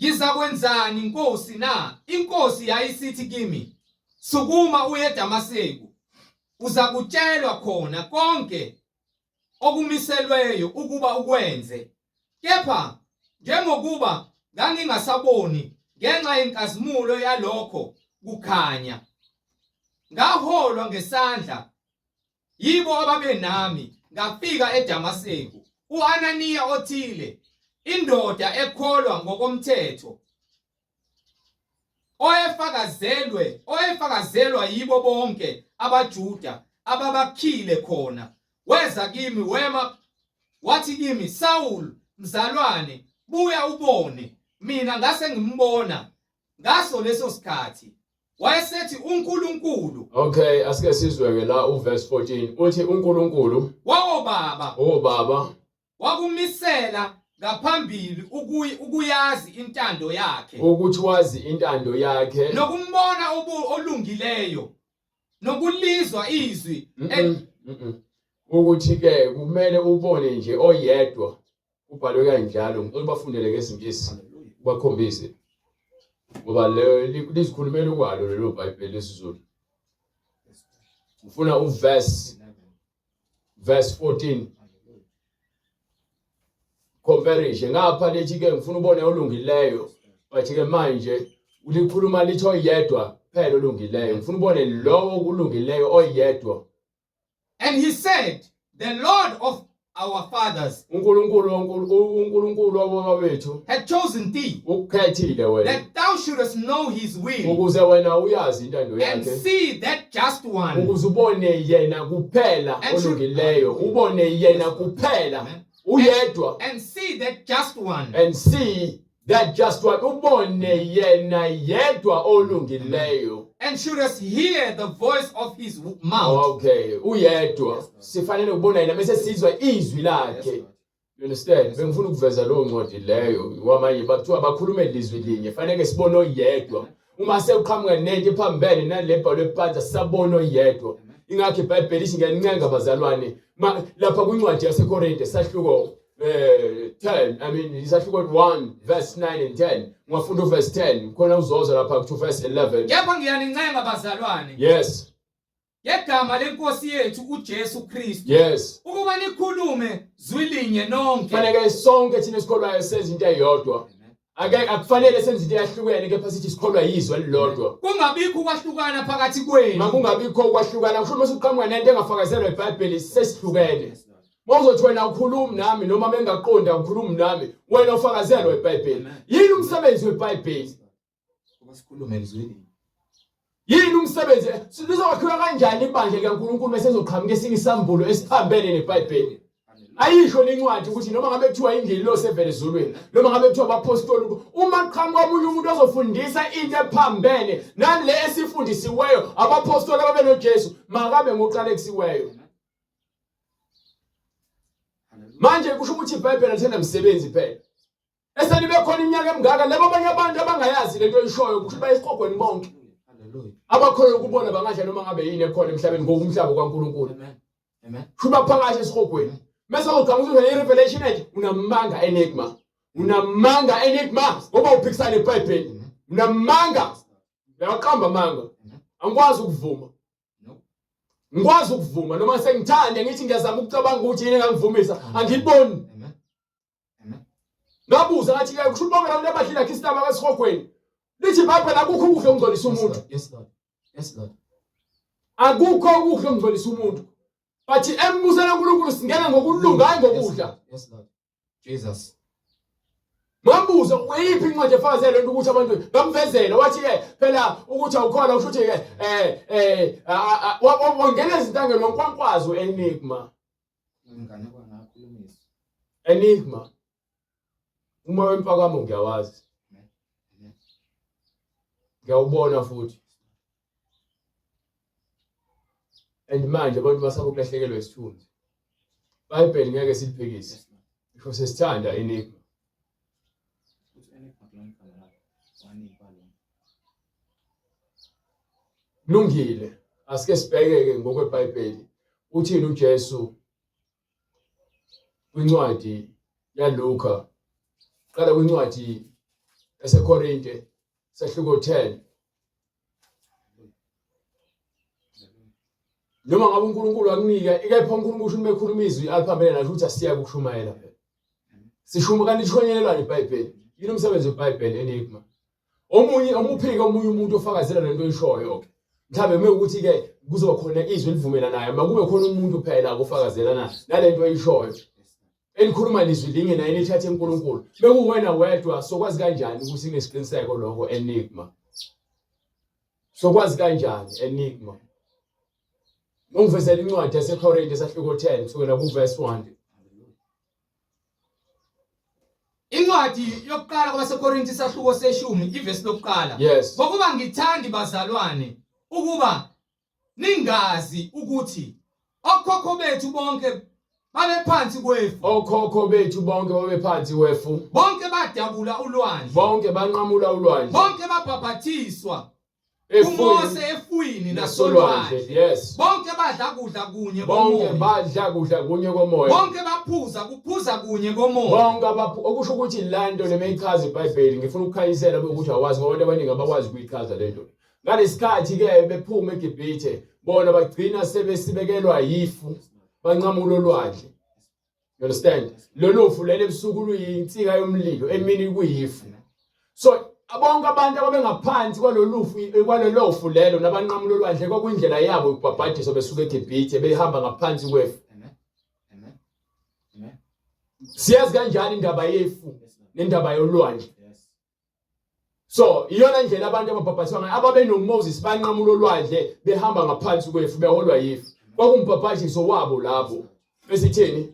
ngizakwenzani Nkosi na? Inkosi yayisithi kimi, sukuma uye eDamaseku, uzakutshelwa khona konke okumiselweyo ukuba ukwenze. Kepha njengokuba ngangingasaboni ngenxa yenkazimulo yalokho kukhanya, ngaholwa ngesandla yibo ababenami ngafika eDamaseku. U-Ananiya othile, indoda ekholwa ngokomthetho, owayefakazelwe owayefakazelwa yibo bonke abaJuda ababakhile khona weza kimi wema wathi kimi Saul mzalwane buya ubone mina ngase ngimbona ngaso leso sikhathi wayesethi uNkulunkulu Okay asike sizweke la uverse 14 uthi uNkulunkulu wawobaba obaba Wakumisela ngaphambili ukuyazi intando yakhe. Ukuthi wazi intando yakhe. Nokumbona olungileyo. Nokulizwa izwi. Ukuthi ke kumele ubone nje oyedwa kubhalwe kanjalo ngicela ubafundele ngesiNgisi ubakhombise ngoba leyo lizikhulumela ukwalo lelo Bhayibheli lesiZulu ufuna uverse verse 14 comparison ngapha lithi ke ngifuna ubone olungileyo but ke manje ulikhuluma lithi oyedwa phela olungileyo ngifuna ubone lowo okulungileyo oyedwa and he said the lord of our fathers uNkulunkulu uNkulunkulu wababa bethu had chosen thee ukukhethile wena that thou shouldest know his will ukuze wena uyazi intando yakhe and see that just one ukuze ubone yena kuphela olungileyo ubone yena kuphela uyedwa and see that just one and see that just one ubone yena yedwa olungileyo and shouldest hear the voice of his mouth okay uyedwa sifanele ukubona yena bese sizwa izwi lakhe you understand bengifuna ukuveza leyo ncwadi leyo kwamanye bakuthiwa bakhulume lizwi linye fanele sibone oyedwa uma sekuqhamuka nento ephambene nale bhalwe phansi sisabona oyedwa ingakho ibhayibheli ithi ngiyanincenga bazalwane lapha kwincwadi yasekorinte sahluko 10 I mean isahluko 1 verse 9 and 10 ungafunda uverse 10 khona uzoza lapha ku verse 11 kepha ngiyanincenga bazalwane yes ngegama lenkosi yethu uJesu Kristu yes ukuba nikhulume zwi linye nonke fanele sonke thina esikholwayo senze into eyodwa ake akufanele senze into eyahlukene kepha sithi sikholwa yizwi elilodwa kungabikho ukwahlukana phakathi kwenu makungabikho ukwahlukana kusho uma usuqhamuka nento engafakazelwa iBhayibheli sesihlukene. Mawuzothi wena ukhulumi nami noma bengaqondi awukhulumi nami, wena ufakazelwa iBhayibheli. Yini umsebenzi weBhayibheli? Ukuba sikhulume ezwini. Yini umsebenzi? Lizokwakhiwa kanjani ibandla likaNkulunkulu bese ezoqhamuka esinye isambulo esiphambene neBhayibheli? Ayisho lencwadi ukuthi noma ngabe kuthiwa ingelosi evela ezulwini, noma ngabe kuthiwa abapostoli, uma qhamuka omunye umuntu ozofundisa into ephambene nale esifundisiweyo abapostoli ababenoJesu, makabe ngoqalekisiweyo. Manje kusho ukuthi iBhayibheli alithena msebenzi phela. Eselibe khona iminyaka emingaka labo abanye abantu abangayazi lento oyishoyo kusho bayesiqogweni bonke. Abakholwa ukubona bangadla noma ngabe yini ekhona emhlabeni ngoba umhlaba kaNkulunkulu. Amen. Amen. Shuba phakathi esihogweni. Mase uqhamuka uzothi i-revelation ethi unamanga enigma. Unamanga enigma ngoba uphikisana iBhayibheli. Unamanga. Uyaqamba amanga. Angikwazi ukuvuma. Ngikwazi ukuvuma noma sengithande ngithi ngiyazama ukucabanga ukuthi yini engangivumisa angiyiboni. Ngabuza ngathi ke kusho bonke abantu abadlila Kristu abasihogweni. Lithi iBhayibheli akukho ukudla okungcolisa umuntu. Yes Lord. Yes Lord. Akukho ukudla okungcolisa umuntu. But embusweni kaNkulunkulu singena ngokulunga hayi ngokudla. Yes Lord. Jesus. Ngambuza uyiphi incwadi efakazela lento ukuthi abantu bamvezela wathi ke phela ukuthi awukholwa usho ukuthi ke eh eh wangena ezintangeni wankwankwazo enigma. Inganekwane akhulumiswa. Enigma. Uma wempakamo ngiyawazi. Ngiyawubona futhi. And manje abantu basaba ukulahlekelwa isithunzi. IBhayibheli ngeke siliphikise. Ngisho sesithanda enigma. Uthi enigma kulona igama lakhe. Wanikwa lona. Kulungile. Asike sibheke-ke ngokweBhayibheli. Uthini uJesu kwincwadi yaLuka? Qala kwincwadi yaseKorinte sahluko 10. Noma ngabe uNkulunkulu akunika, kepha uNkulunkulu usho uma ekhuluma izwi aliphambene nasho ukuthi asiyeke ukushumayela phela. Sishuma kanti lishonyelelani iBhayibheli? Yini umsebenzi weBhayibheli enigma? Omunye omuphike omunye umuntu ofakazela lento oyishoyo ke. Mhlawumbe uma ukuthi ke kuzoba khona izwi elivumelanayo, makube khona umuntu phela ofakazelana nalento oyishoyo. Elikhuluma lizwi linye naye nithathe uNkulunkulu. Bekuwena wedwa sokwazi kanjani ukuthi kunesiqiniseko lokho enigma? Sokwazi kanjani enigma? Ungivezela incwadi yaseKorinte sahluko 10 kusukela kuverse 1. Incwadi yokuqala kwabaseKorinte isahluko seshumi ivesi lokuqala. Yes. Ngokuba ngithandi bazalwane ukuba ningazi ukuthi okhokho bethu bonke babephansi kwefu. Okhokho bethu bonke babephansi kwefu. Bonke badabula ulwandle. Bonke banqamula ulwandle. Bonke babhabhathiswa kuMose efwini nasolwandle. Yes. Bonke badla kudla kunye Bonke komoya. badla kudla kunye komoya. Bonke baphuza kuphuza kunye komoya. Bonke abaphu okusho ukuthi lanto le meyichaza iBhayibheli ngifuna ukukhanyisela ukuthi awazi ngoba abantu abaningi abakwazi ukuyichaza lento. Ngalesikhathi ke bephuma eGibhithe bona bagcina sebesibekelwa yifu banqamula olwandle. You understand? Lolu fu leli ebusuku luyinsika yomlilo emini kuyifu. So bonke abantu ababengaphansi kwalolu fu kwalelo fu lelo nabanqamula olwandle kwakuyindlela yabo yokubhabhadiswa besuka eGibhithe behamba ngaphansi kwefu. Amen. Amen. Amen. Siyazi kanjani indaba yefu nendaba yolwandle? Yes. So iyona ndlela abantu ababhabhathiswa ngayo ababenoMoses banqamula olwandle behamba ngaphansi kwefu beholwa yifu. Kwakumbhabhadiso wabo labo. Besitheni?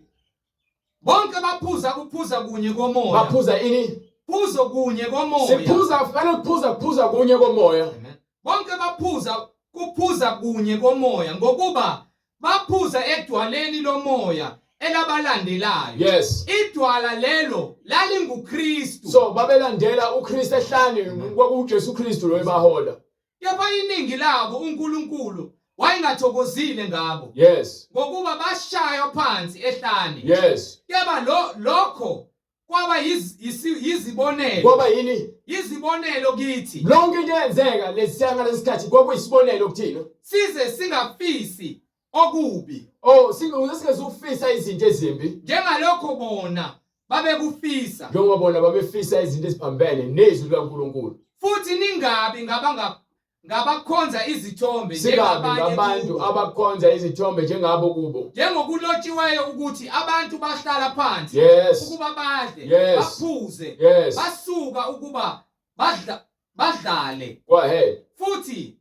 Bonke baphuza kuphuza kunye komoya. Baphuza ini? Phuzo kunye komoya. Siphuza fanele kuphuza kuphuza kunye komoya. Amen. Bonke baphuza kuphuza kunye komoya ngokuba baphuza edwaleni lomoya elabalandelayo. Yes. Idwala lelo lalinguKristu. So babelandela uKristu ehlane kwakuJesu Kristu lo ebahola. Kepha iningi labo uNkulunkulu wayengathokozile ngabo. Yes. Ngokuba bashaywa phansi ehlane. Yes. Kepha lo lokho kwaba yizibonelo. Kwaba yini? Yizibonelo kithi. Lonke into eyenzeka lesiyanga lesikhathi kwakuyisibonelo kuthina. Size singafisi okubi. Oh, singezufisa izinto ezimbi. Njengalokho bona babekufisa. Njengoba bona babefisa izinto eziphambene nezwi likaNkulunkulu. Futhi ningabi ngabanga Ngabakhonza izithombe Singabi njengabanye ngabantu kubo. abakhonza izithombe njengabo kubo. Njengokulotshiweyo ukuthi abantu bahlala phansi ukuba badle, baphuze, basuka ukuba badla badlale. Go ahead. Futhi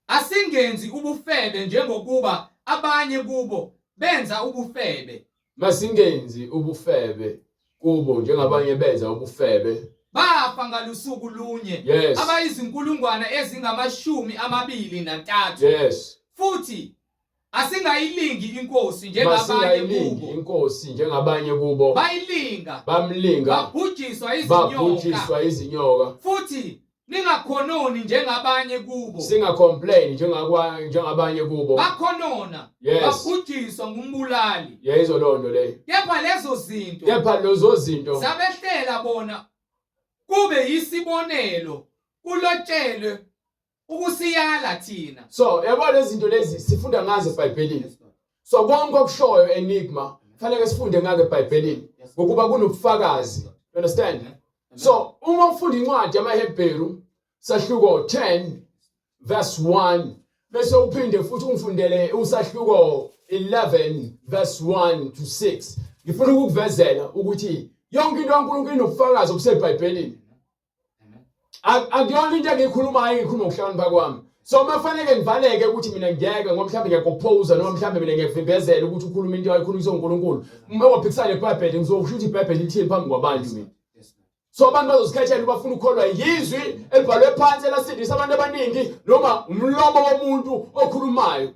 asingenzi ubufebe njengokuba abanye kubo benza ubufebe. Masingenzi ubufebe kubo njengabanye benza ubufebe. Bafa ngalusuku lunye abayizinkulungwane ezingama-23. Futhi asingayilingi inkosi njengabanye Masingayilingi kubo. inkosi njengabanye kubo. Bayilinga, Bamlinga, babhujiswa izinyoka. Babhujiswa izinyoka. Futhi ningakhononi njengabanye kubo. Singacomplain njengabanye kubo. Bakhonona, babhujiswa ngumbulali. Yeyizo loo nto leyo. Kepha lezo zinto Kepha lezo zinto zabehlela bona kube yisibonelo, kulotshelwe ukusiyala thina. So yabo lezi zinto lezi sifunda ngazo eBhayibhelini. So konke okushoyo enigma fanele sifunde ngako eBhayibhelini ngokuba kunobufakazi. You understand? So uma ufunda incwadi yamaHebheru sahluko 10 verse 1 bese uphinde futhi ungifundele usahluko 11 verse 1 to 6, ngifuna ukukuvezela ukuthi yonke into kaNkulunkulu inobufakazi obuseBhayibhelini. Akuyona into engiyikhulumayo, engikhuluma ngokuhlakanipha kwami. So uma kufanele ngivaleke ukuthi mina ngiyeke ngoba mhlawumbe ngiyakuphosa noma mhlawumbe mina ngiyakuvimbezela ukuthi ukhulume into ayikhulunyiswa uNkulunkulu, uma waphikisana neBhayibheli ngizosho ukuthi iBhayibheli lithini phambi kwabantu mina. So abantu bazozikhethela bafuna ukukholwa yizwi elibhalwe phansi elasindisa abantu abaningi noma umlomo womuntu okhulumayo.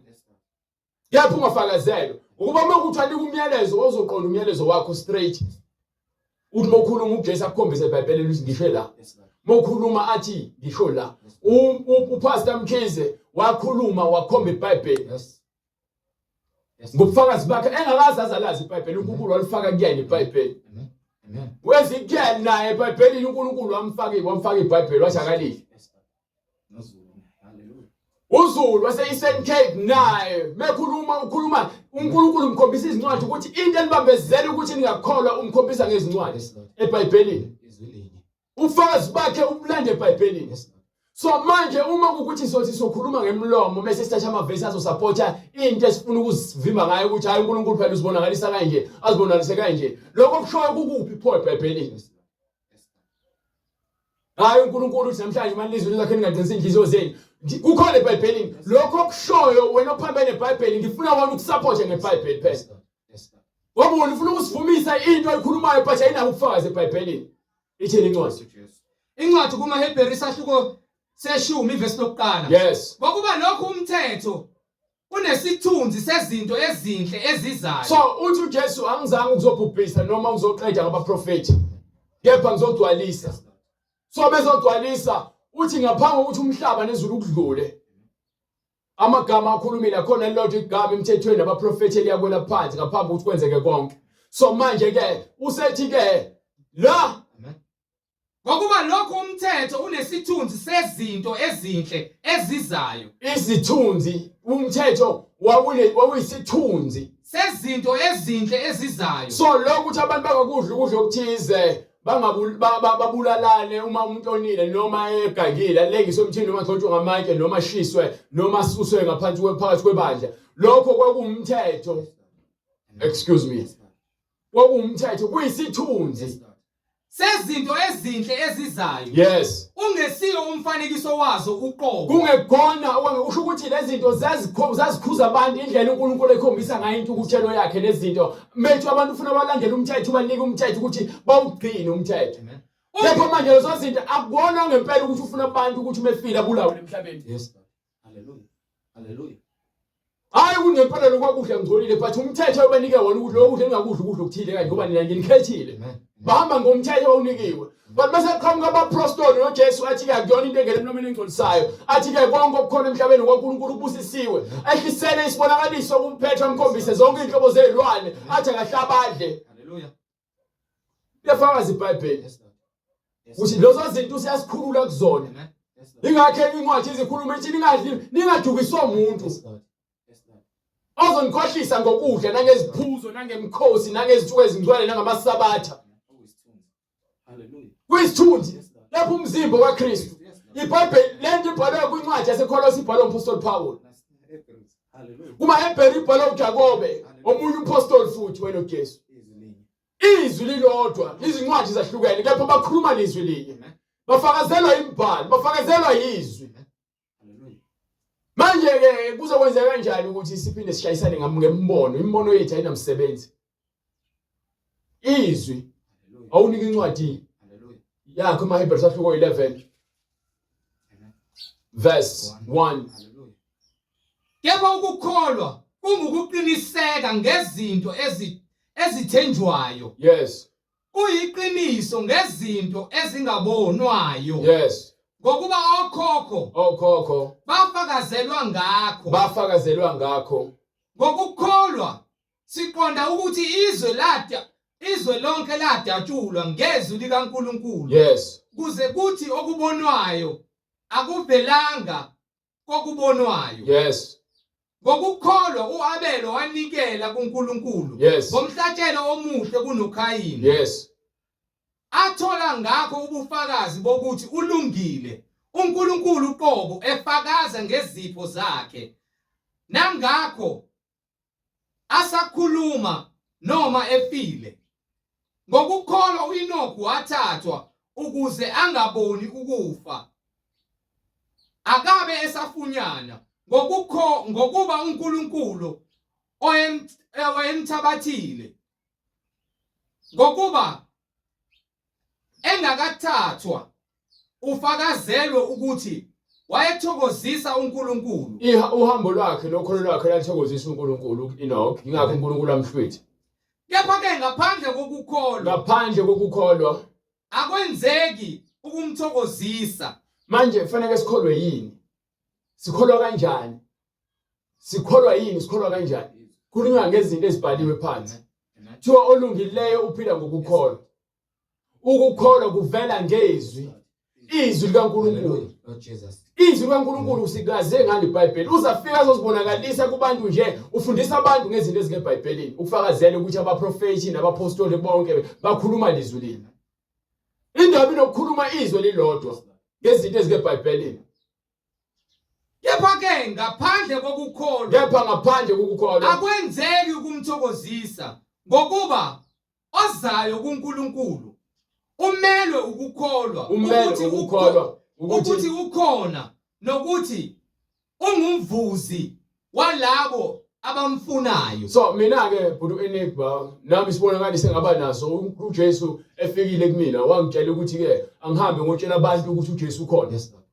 Kepha ungafakazelwa ukuba uma kuthi anika umyalezo ozoqonda umyalezo wakho straight. Uthi uma ukhuluma uJesu akukhombise eBhayibhelini ukuthi ngisho la. Uma ukhuluma athi ngisho la. UPastor Mkhize wakhuluma wakhomba iBhayibheli. Ngobufakazi bakhe engakaze azalazi iBhayibheli, uNkulunkulu walifaka kuyena iBhayibheli. Wezikhela naye eBhayibhelini uNkulunkulu wamfaka iBhayibheli wathi akalidli. UZulu wase-Eastern Cape naye mekhuluma ukhuluma uNkulunkulu umkhombisa izincwadi ukuthi into enibambezela ukuthi ningakholwa umkhombisa ngezincwadi eBhayibhelini. Ubufakazi bakhe ubulanda eBhayibhelini. So manje uma kukuthi sothi sokhuluma ngemlomo bese sithatha amavesi azosupporta into esifuna ukuzivimba ngayo ukuthi hayi uNkulunkulu phela uzibonakalisa kanje, azibonakalise kanje. Lokho kushoyo kukuphi pho eBhayibhelini? Hayi uNkulunkulu uthi namhlanje uma nilizwe lakhe ningaqinisi inhliziyo zenu. Kukhona eBhayibhelini lokho okushoyo wena ophambene neBhayibheli, ngifuna wona ukusupporte ngeBhayibheli phela. Ngoba wena ufuna ukusivumisa into oyikhulumayo but ayinabo ubufakazi eBhayibhelini. Ithini incwadi? Incwadi kumaHebheru isahluko seshumi ivesi lokuqala. Ngokuba lokhu umthetho unesithunzi sezinto ezinhle ezizayo. So uthi uJesu angizange ukuzobhubhisa noma uzoqeda ngabaprofethi, kepha ngizogcwalisa. So bezogcwalisa uthi ngaphambi kokuthi umhlaba nezulu kudlule, amagama akhulumile akhona elilodwa igama emthethweni nabaprofethi eliyakwela phansi ngaphambi kokuthi kwenzeke konke. So manje ke usethi ke la Ngokuba lokhu umthetho unesithunzi sezinto ezinhle ezizayo. Isithunzi, umthetho wawuyisithunzi sezinto ezinhle ezizayo. So lokhu ukuthi abantu bangakudla ukudla okuthize, babulalane uma umuntu onile noma egangile, alengiswe emthini noma agxotshwe ngamatshe noma ashiswe noma asuswe ngaphansi kwephakathi kwebandla, lokho kwakuwumthetho. Excuse me, kwakuwumthetho, kuyisithunzi sezinto ezinhle ezizayo. Ungesiyo umfanekiso wazo uqobo. Kungekhona usho ukuthi lezi zinto zazikhuza abantu indlela uNkulunkulu ekhombisa ngayo intukuthelo yakhe nezinto. Methu abantu ufuna balandele umthetho, ubanike umthetho ukuthi bawugcine umthetho. Kepha manje lezo zinto akubona ngempela ukuthi ufuna abantu ukuthi umefile abulawe emhlabeni. Yes. Hallelujah. Hallelujah. Hayi kunempela lokwakudla ngcolile but umthetho obanike wona ukuthi lokudla ningakudla ukudla okuthile kanje ngoba nina nginikhethile. Bahamba ngomthetho owunikiwe. But bese qhamuka abaprostoli noJesu athi ke akuyona into engena emlomeni engcolisayo. Athi ke konke okukhona emhlabeni kwaNkulunkulu kubusisiwe. Ehlisele isibonakaliso kumphetho amkhombise zonke inhlobo zezilwane athi akahlabadle. Hallelujah. Liyafakaza iBhayibheli. Ukuthi lezo zinto usiyasikhulula kuzona. Ingakho incwadi izikhuluma ithi ningadli ningadukiswa umuntu. Ozonikhohlisa ngokudla nangeziphuzo nangemikhosi nangezinsuku ezingcwele nangamasabatha. Hallelujah. Kuyisithunzi lapho umzimba kaKristu. IBhayibheli lento ibhalwe Incwadi yaseKolose ibhalwe umpostoli Paul. KumaHebheru ibhalwe uJakobe, omunye umpostoli futhi wena uJesu. Izwi lilodwa, izincwadi zahlukene kepha bakhuluma lizwi linye. Bafakazelwa imibhalo, bafakazelwa yizwi. Manje ke kuzokwenzeka kanjani ukuthi siphinde sishayisane ngembono? Imbono yethu ayinamsebenzi. Izwi awunika incwadi yakho emaHebheru sahluko 11 verse 1. Kepha ukukholwa kungukuqiniseka ngezinto ezithenjwayo. Yes. Kuyiqiniso ngezinto ezingabonwayo. Yes. Ngokuba okhokho okhokho bafakazelwa ngakho. Bafakazelwa ngakho. Ngokukholwa siqonda ukuthi izwe lada izwe lonke ladatshulwa ngezwi likaNkulunkulu. Yes. Kuze kuthi okubonwayo akuvelanga kokubonwayo. Yes. Ngokukholwa uAbelo wanikela kuNkulunkulu yes. ngomhlatshelo omuhle kunoKhayini. Yes. Athola ngakho ubufakazi bokuthi ulungile, uNkulunkulu uqobo efakaza ngezipho zakhe. Nangakho asakhuluma noma efile. Ngokukholwa uEnoku wathathwa ukuze angaboni ukufa. Akabe esafunyana ngokukho ngokuba uNkulunkulu oyemthabathile. Ngokuba engakathathwa ufakazelwe ukuthi wayethokozisa uNkulunkulu. Iha uhambo lwakhe lokholo lwakhe lathokozisa uNkulunkulu uEnoch, ingakho uNkulunkulu amhlwitha. Kepha ke ngaphandle kokukholwa, ngaphandle kokukholwa akwenzeki ukumthokozisa. Manje kufanele sikholwe yini? Sikholwa kanjani? Sikholwa yini? Sikholwa kanjani? Khulunywa ngezinto ezibhaliwe phansi. Kuthiwa olungileyo uphila ngokukholwa. Ukukholwa kuvela ngezwi. Izwi likaNkulunkulu. Izwi likaNkulunkulu usikaze ngalo iBhayibheli. Uzafika azozibonakalisa kubantu nje, ufundisa abantu ngezinto ezingeBhayibhelini, ukufakazela ukuthi abaprofethi nabapostoli bonke bakhuluma lizwi linye. Indaba inokukhuluma izwi lilodwa ngezinto ezingeBhayibhelini. Kepha ke ngaphandle kokukholwa, kepha ngaphandle kokukholwa akwenzeki ukumthokozisa, ngokuba ozayo kuNkulunkulu umelwe ukukholwa ukuthi ukukholwa ukuthi ukhona nokuthi ungumvuzi walabo abamfunayo. So mina ke bhuti Enigma nami sibonakali sengaba naso uJesu efikile kumina wangitshela ukuthi ke angihambe ngotshela abantu ukuthi uJesu ukhona. Yes, Lord.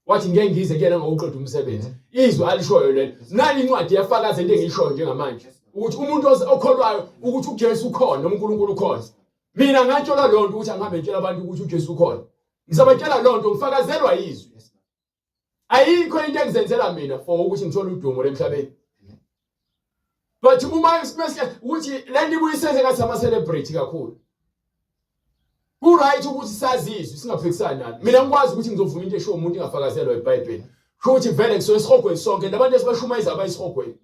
Wathi ngeke ngize kuyena ngokuqeda umsebenzi. Izwi alishoyo lelo. Nali incwadi yafakaza into engiyishoyo njengamanje ukuthi umuntu okholwayo ukuthi uJesu ukhona noma uNkulunkulu ukhona. Mina ngatshelwa lonto ukuthi angihambe ngitshela abantu ukuthi uJesu ukhona. Ngisabatshela lonto ngifakazelwa yizwi. Ayikho into engizenzela mina for ukuthi ngithole udumo lemhlabeni. But uma simese ukuthi le nto ibuyiseze ngathi ama celebrity kakhulu. Ku right ukuthi sazizwe singaphikisani nalo. Mina ngikwazi ukuthi ngizovuma into eshiwo umuntu ingafakazelwa eBhayibhelini. Kusho ukuthi vele kusuke esihogweni sonke labantu esibashumayeza abayisihogweni.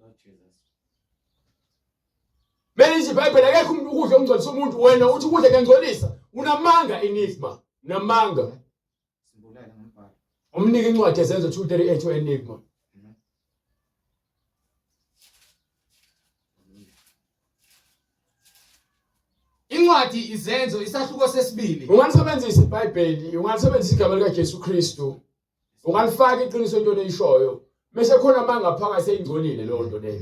Mele ithi iBhayibheli akekho umuntu ukudla okungcolisa umuntu wena uthi ukudla kuyangcolisa. Unamanga enigma, unamanga. Simbulele ngombhalo. Umnike incwadi yezenzo 238 uEnigma. Incwadi izenzo isahluko sesibili. Ungalisebenzisa iBhayibheli, ungalisebenzisa igama likaJesu Kristu. Ungalifaka iqiniso into oyishoyo. Mese khona amanga phakathi seyingcolile leyo nto leyo.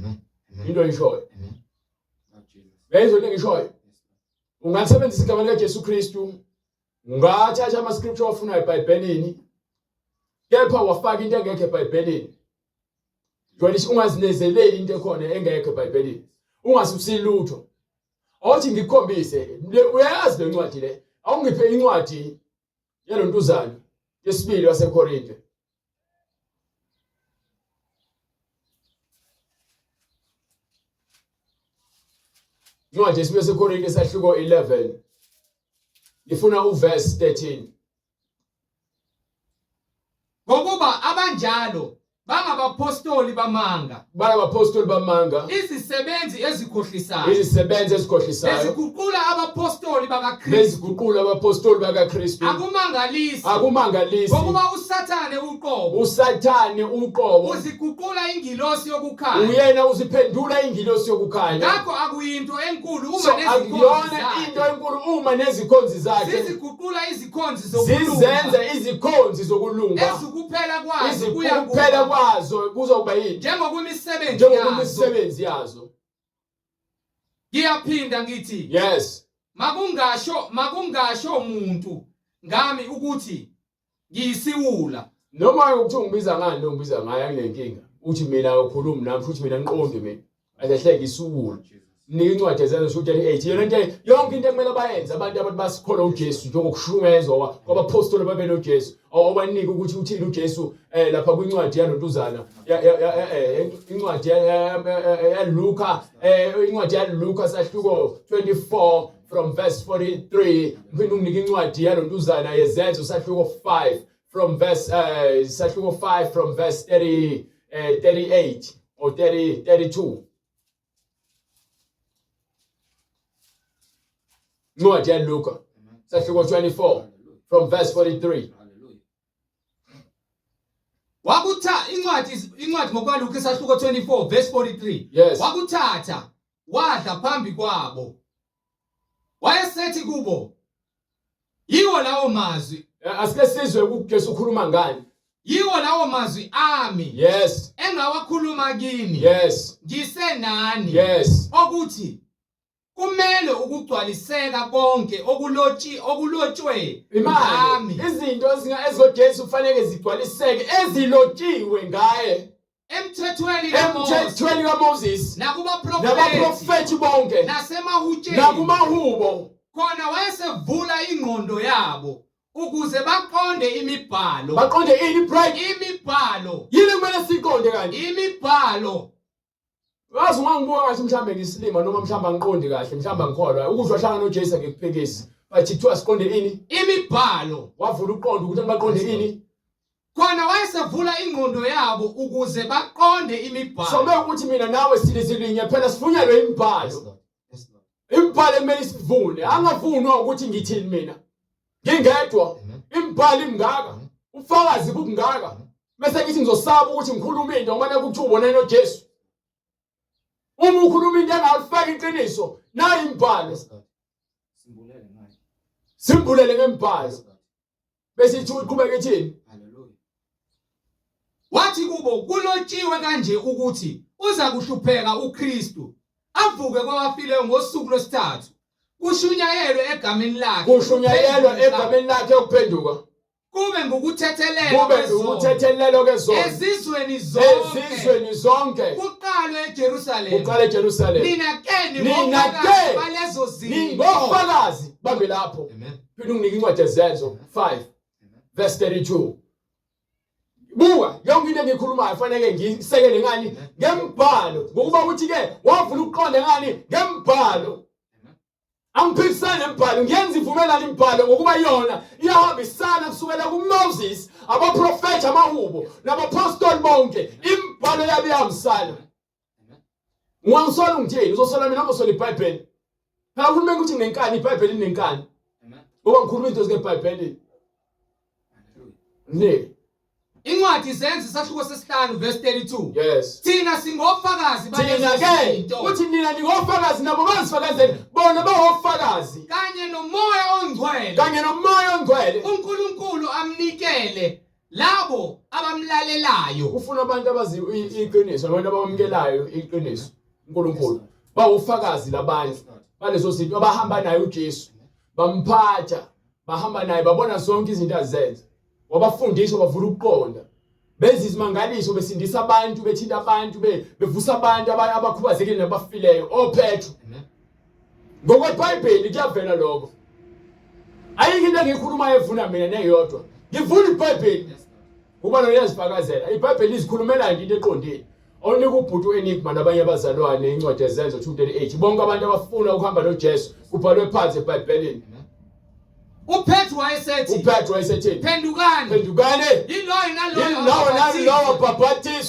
Into oyishoyo. Uyayizwa into engishoyo? Ungalisebenzisa igama likaJesu Kristu. Ungathatha ama scripture owafunayo eBhayibhelini. Kepha wafaka into engekho eBhayibhelini. Jwayele ungazinezeleli into ekhona engekho eBhayibhelini. Ungasusi lutho. Awuthi ngikukhombise, uyayazi le ncwadi le. Awungiphe incwadi yalontuzana yesibili waseKorinte. Incwadi yesibili yaseKorinte sahluko 11. Ngifuna uverse 13. Ngokuba abanjalo Bangabapostoli bamanga. Bangabapostoli bamanga. Izisebenzi ezikhohlisayo. Izisebenzi ezikhohlisayo. Beziguqula abapostoli bakaKristu. Beziguqula abapostoli bakaKristu. Akumangalisi. Akumangalisi. Ngokuba uSathane uqobo. uSathane uqobo. Uziguqula ingilosi yokukhanya. Uyena uziphendula ingilosi yokukhanya. Ngakho akuyinto enkulu uma so, nezikhonzi akuyona into enkulu uma nezikhonzi zakhe. Ziziguqula izikhonzi zokulunga. Zizenza izikhonzi zokulunga. Ezikuphela kwazo Izikuphela kwazo kuzokuba yini? Njengokwemisebenzi Njengokwemisebenzi yazo. Ngiyaphinda ngithi. Yes. Makungasho makungasho muntu ngami ukuthi ngiyisiwula. Noma ukuthiwa ungibiza ngani lo ngibiza ngayo anginenkinga. Uthi mina ukhulumi nami futhi mina ngiqonde mina. Azehleke isiwula. Mnika incwadi ezenzo 38 yona into yonke into ekumele bayenze abantu abantu basikholwa uJesu njengokushunyezwa kwabapostoli babe noJesu owanika ukuthi uthini uJesu eh lapha kwincwadi yalontuzana eh, incwadi yaLuka eh incwadi yaLuka sahluko 24 from verse 43 ngiphinde unginike incwadi yalontuzana yezenzo sahluko 5 from verse sahluko 5 from verse 30 38 or 30 32 Incwadi yaLuka sahluko 24 from verse 43. Wakutha incwadi incwadi ngokwaLuka isahluko 24 verse 43. Yes. Wakuthatha wadla phambi kwabo. Wayesethi kubo Yiwo lawo mazwi. Eh, asike sizwe ukuJesu ukhuluma ngani. Yiwo lawo mazwi ami. Yes. Engawakhuluma kini. Yes. Ngisenani. Yes. Okuthi kumele ukugcwaliseka konke okulotshi okulotshwe ngami. Izinto ezinga ezoJesu kufanele zigcwaliseke ezilotshiwe ngaye. Emthethweni emthethweni kaMoses nakubaprofethi nabaprofethi bonke nasemahutsheni nakumahubo khona wayesevula ingqondo yabo ukuze baqonde imibhalo. Baqonde ini break? Imibhalo. Yini kumele siqonde kanti? Imibhalo. Wazi ungangibuka ngathi mhlambe ngisilima noma mhlambe angiqondi kahle mhlambe angikholwa ukuzwa hlangana noJesu ngikuphikisi but kuthiwa siqonde ini imibhalo wavula uqondo ukuthi baqonde ini Khona wayesevula ingqondo yabo ukuze baqonde imibhalo. So mekuthi mina nawe silizilinye phela sivunyelwe imibhalo. Imibhalo ekumele isivune angavunwa ukuthi ngithini mina. Ngingedwa imibhalo imngaka ubufakazi bubungaka bese ngithi ngizosaba ukuthi ngikhulume into ngoba nakho kuthiwa ubonene noJesu. Uma ukhuluma into engalifaki iqiniso nayi imibhalo. Simbulele ngayo. Simbulele ngemibhalo. Bese ithi uqhubeka ithini? Hallelujah. Wathi kubo kulotshiwe kanje ukuthi uza kuhlupheka uKristu avuke kwabafileyo ngosuku lwesithathu kushunyayelwe egameni lakhe Kushunyayelwa egameni lakhe ukuphenduka. kube ngukuthethelelwa Kube kwezono ukuthethelelwa kwezono ezizweni zonke ezizweni zonke. kuqalwe eJerusalema Kuqala eJerusalema. nina ke Nina ningofakazi ke balezo zinto Ningofakazi bambe lapho. Amen. Phinde unginike incwadi yezenzo 5 verse 32. Buka yonke into engiyikhulumayo fanele ngisekele ngani ngembhalo ngokuba uthi ke wavula ukuqonda ngani ngembhalo. Angiphikisani nembhalo ngiyenza ivumelana imbhalo ngokuba yona iyahambisana kusukela kuMoses abaprofethi amahubo nabapostoli bonke imbhalo yabe ihambisana. Ungangisola ungithini uzosola mina ngosola iBhayibheli. Phela uhulumeni uthi nginenkani iBhayibheli linenkani. Ngoba ngikhuluma into ezikeBhayibhelini. Mnike. Incwadi Zenzo isahluko sesihlanu verse 32. Yes. Thina singofakazi Thina balezo ke zinto uthi nina ningofakazi nabo bazifakazele bona bawofakazi kanye nomoya ongcwele kanye nomoya ongcwele. uNkulunkulu amnikele labo abamlalelayo. Ufuna abantu abazi iqiniso abantu abamukelayo iqiniso uNkulunkulu bawufakazi labantu balezo zinto abahamba naye uJesu bamphatha bahamba naye babona zonke izinto azenza wabafundisa wabavula ukuqonda benza izimangaliso besindisa abantu bethinta abantu bevusa abantu abakhubazekile nabafileyo oPetro ngokweBhayibheli kuyavela lokho ayikho into engiyikhulumayo evuna mina neyodwa ngivula iBhayibheli Kuba lo liyazifakazela. IBhayibheli lizikhulumela nje into eqondile. Onika ubhuti uEnigma nabanye abazalwane incwadi yezenzo 238. Bonke abantu abafuna ukuhamba noJesu kubhalwe phansi eBhayibhelini. UPetru wayesethi UPetru wayesethi phendukani phendukani yiloyo naloyo yilowo nalowo bhabhathiswe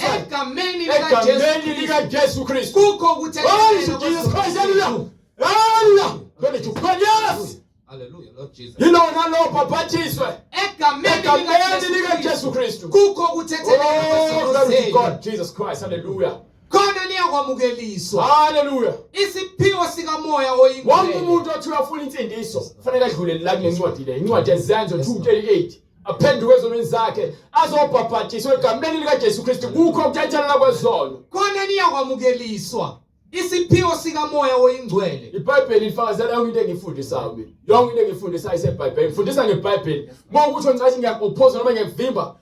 likaJesu Egameni likaJesu Kristu. Kukho Oh, ukuthethelelwa Jesus kwezono Christ, hallelujah. zethu. Hallelujah. Glory to God. Yes. Hallelujah, Lord Jesus. Yilona lo bhabhathiswe Egameni egameni likaJesu likaJesu Kristu. kukho ukuthethelelwa Oh, kwezono glory to zenu. God, Jesus Christ. Hallelujah. Khona niyakwamukeliswa Hallelujah. isiphiwo sikamoya Wonke oyingcwele. umuntu othi uyafuna insindiso kufanele adlule la kule ncwadi le, incwadi yeZenzo 2:38. Aphenduke ezonweni zakhe, azobhabhatiswa egameni likaJesu Kristu kukho ukuthethelelwa kwezono. Khona niyakwamukeliswa isiphiwo sikamoya oyingcwele. IBhayibheli lifakazela yonke into engiyifundisayo mina. Yonke into engiyifundisayo iseBhayibhelini. Ngifundisa ngeBhayibheli. Uma ukuthi ngicathi ngiyaku-oppose noma ngiyakuvimba,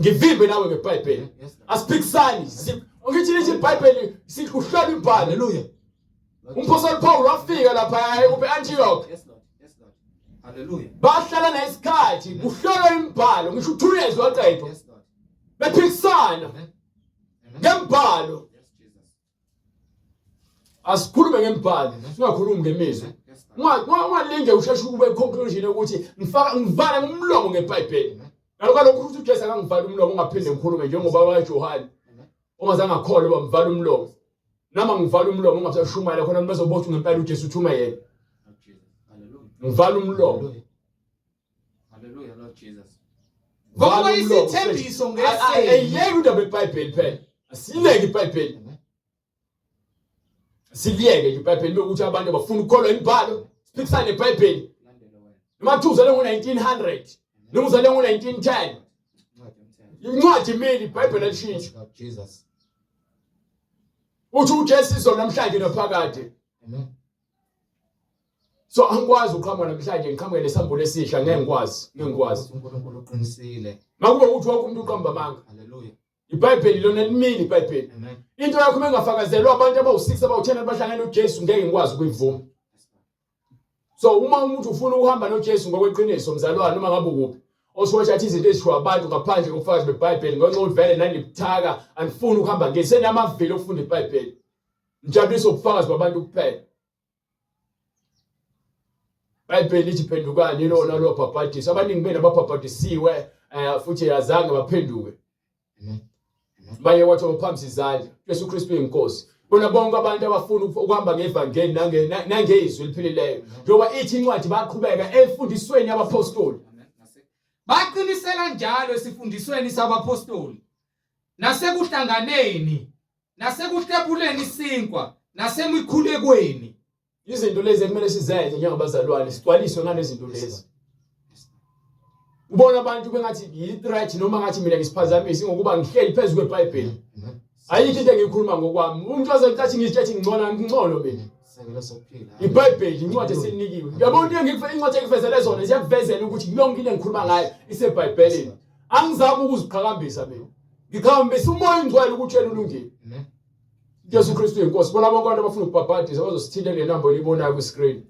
ngivimbe nawe ngeBhayibheli. Asiphikisani. Ngithi lithi iBhayibheli sikuhlola imbhalo. Hallelujah. Umphostoli Paul wafika lapha kuphi Antioch. Yes, Lord. Yes, Lord. Hallelujah. Bahlala naye isikhathi kuhlolwa imbhalo ngisho 2 years waqedwa. Yes, Lord. Bephikisana Amen. Amen. ngembhalo. Yes, Jesus. Asikhulume ngembhalo, singakhulumi ngemizwa. Yes, Lord. Ungalinge usheshe ube conclusion yokuthi ngifaka ngivala ngomlomo ngeBhayibheli. Ngalokho lokhu ukuthi uJesu akangivala umlomo ungaphinde ngikhulume njengoba kaJohane. Ongazange akholwe bamvala umlomo. Noma ngivala umlomo ungasashumayela khona bezobotha ngempela uJesu uthuma yena. Lord Jesus. Hallelujah. Ngivala umlomo. Hallelujah. Hallelujah, Lord Jesus. Ngokuba Vala umlomo, isithembiso Ay- ngesenu. Ayiyeki indaba yeBhayibheli phela. Asileke iBhayibheli. Amen. Siliyeke nje iBhayibheli lokuthi abantu abafuna ukukholwa imibhalo. Siphikisane neBhayibheli. Landela wena. Noma kuthiwa uzalwe ngo-1900 noma uzalwe ngo-1910. Incwadi yomthetho. Incwadi imile iBhayibheli alishintshi. Lord Jesus. Uthi uJesu izolo namhlanje naphakade. Amen. So angikwazi ukuqhamuka namhlanje ngiqhamuke nesambulo esisha ngeke ngikwazi, ngeke ngikwazi. uNkulunkulu uqinisile. Makube ukuthi wonke umuntu uqamba amanga. Hallelujah. IBhayibheli lona limile iBhayibheli. Amen. Into yakho uma ingafakazelwa abantu abawu-6 abawu-10 abahlangene uJesu ngeke ngikwazi ukuyivuma. Yes, Lord. So uma umuntu ufuna ukuhamba noJesu ngokweqiniso mzalwane noma ngabe ukuphi osuke athi izinto ezishiwo abantu ngaphandle kobufakazi beBhayibheli ngenxa yokuthi vele nanibuthaka anifuni ukuhamba ngezi senamavili okufunda iBhayibheli. Ngijabuliswa ubufakazi babantu kuphela. IBhayibheli lithi phendukani ilona lobhabhadiso. Abaningi benu ababhabhadisiwe futhi azange baphenduke. Amen. Baye wathi baphamisa izandla. Jesu Kristu uyinkosi. Bona bonke abantu abafuna ukuhamba ngevangeli nangezwi eliphilileyo. Njengoba ithi incwadi baqhubeka emfundisweni yabapostoli. Amen. Nase- Baqinisela njalo esifundisweni sabapostoli nasekuhlanganeni nasekuhlephuleni isinkwa nasemikhulekweni. Izinto lezi ekumele sizenze njengabazalwane sigcwaliswe ngalezi zinto lezi. Ubona abantu bengathi yi-threat noma ngathi mina ngisiphazamisi ngokuba ngihleli phezu kweBhayibheli. Amen. Ayikho into engiyikhuluma ngokwami. Umuntu azocathi ngizitshethi ngingcono ngingcono mina. Sekelo sokuphila. IBhayibheli incwadi esinikiwe. Uyabona into engikufe incwadi engikuvezele zona ziyakuvezela ukuthi yonke into engikhuluma ngayo iseBhayibhelini. Angizami ukuziqhakambisa mina. Ngiqhakambisa uMoya oNgcwele ukuthi yena ulungile. Amen. Jesu Kristu uyinkosi. Bona bonke abantu abafuna ukubhabhadisa bazosithinta kule namba olibonayo kwi-screen.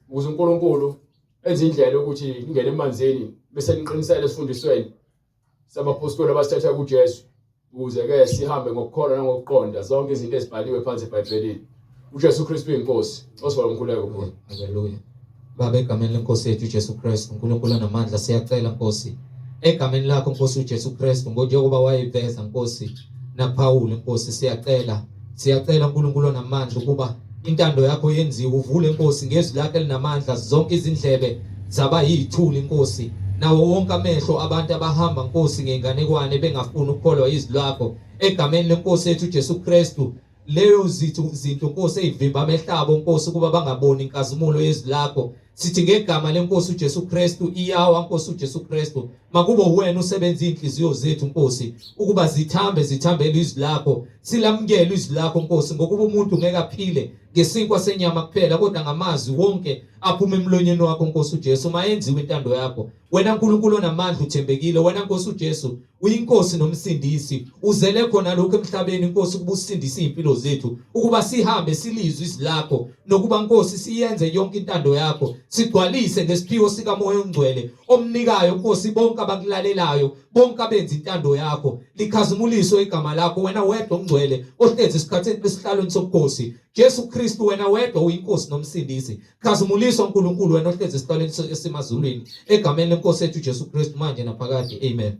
Ukuze uNkulunkulu enze indlela yokuthi ningene emanzini bese niqinisele esifundisweni sabapostoli abasithatha kuJesu ukuze ke sihambe ngokukholwa nangokuqonda zonke izinto ezibhaliwe phansi eBhayibhelini. uJesu Kristu uyinkosi. Osivala umkhuleko khona. Haleluya. Baba egameni lenkosi yethu uJesu Kristu, uNkulunkulu onamandla siyacela Nkosi. Egameni lakho Nkosi uJesu Kristu, njengoba wayiveza Nkosi naPaul Nkosi siyacela. Siyacela uNkulunkulu onamandla ukuba intando yakho yenziwe, uvule Nkosi ngezwi lakho elinamandla zonke izindlebe zaba yithuli Nkosi. Nawo wonke amehlo abantu abahamba Nkosi ngenganekwane bengafuni ukukholwa izwi lakho. Egameni lenkosi yethu uJesu Kristu, leyo zinto Nkosi eyivimba amehlabo Nkosi ukuba bangaboni inkazimulo yezwi lakho. Sithi ngegama lenkosi uJesu Kristu iyawa Nkosi uJesu Kristu, makube wena usebenza inhliziyo zethu Nkosi ukuba zithambe zithambele izwi lakho, silamukele izwi lakho Nkosi, ngokuba umuntu ngeke aphile ngesinkwa senyama kuphela kodwa ngamazwi wonke aphuma emlonyeni wakho Nkosi uJesu. Mayenziwe intando yakho wena nkulunkulu onamandla, uthembekile wena Nkosi uJesu, uyinkosi nomsindisi, uzele khona lokhu emhlabeni Nkosi ukuba usindise izimpilo zethu, ukuba sihambe silizwe izwi lakho, nokuba Nkosi siyenze yonke intando yakho, sigcwalise ngesiphiwo sikaMoya oNgcwele omnikayo Nkosi bonke abakulalelayo, bonke abenza intando yakho. Likhazimuliswe igama lakho wena wedwa ongcwele ohlezi esikhathini esihlalweni sobukhosi. Jesu Kristu wena wedwa uyinkosi nomsindisi. Khazimuliswa uNkulunkulu wena ohlezi esihlalweni esimazulwini, egameni lenkosi yethu Jesu Kristu manje naphakade. Amen.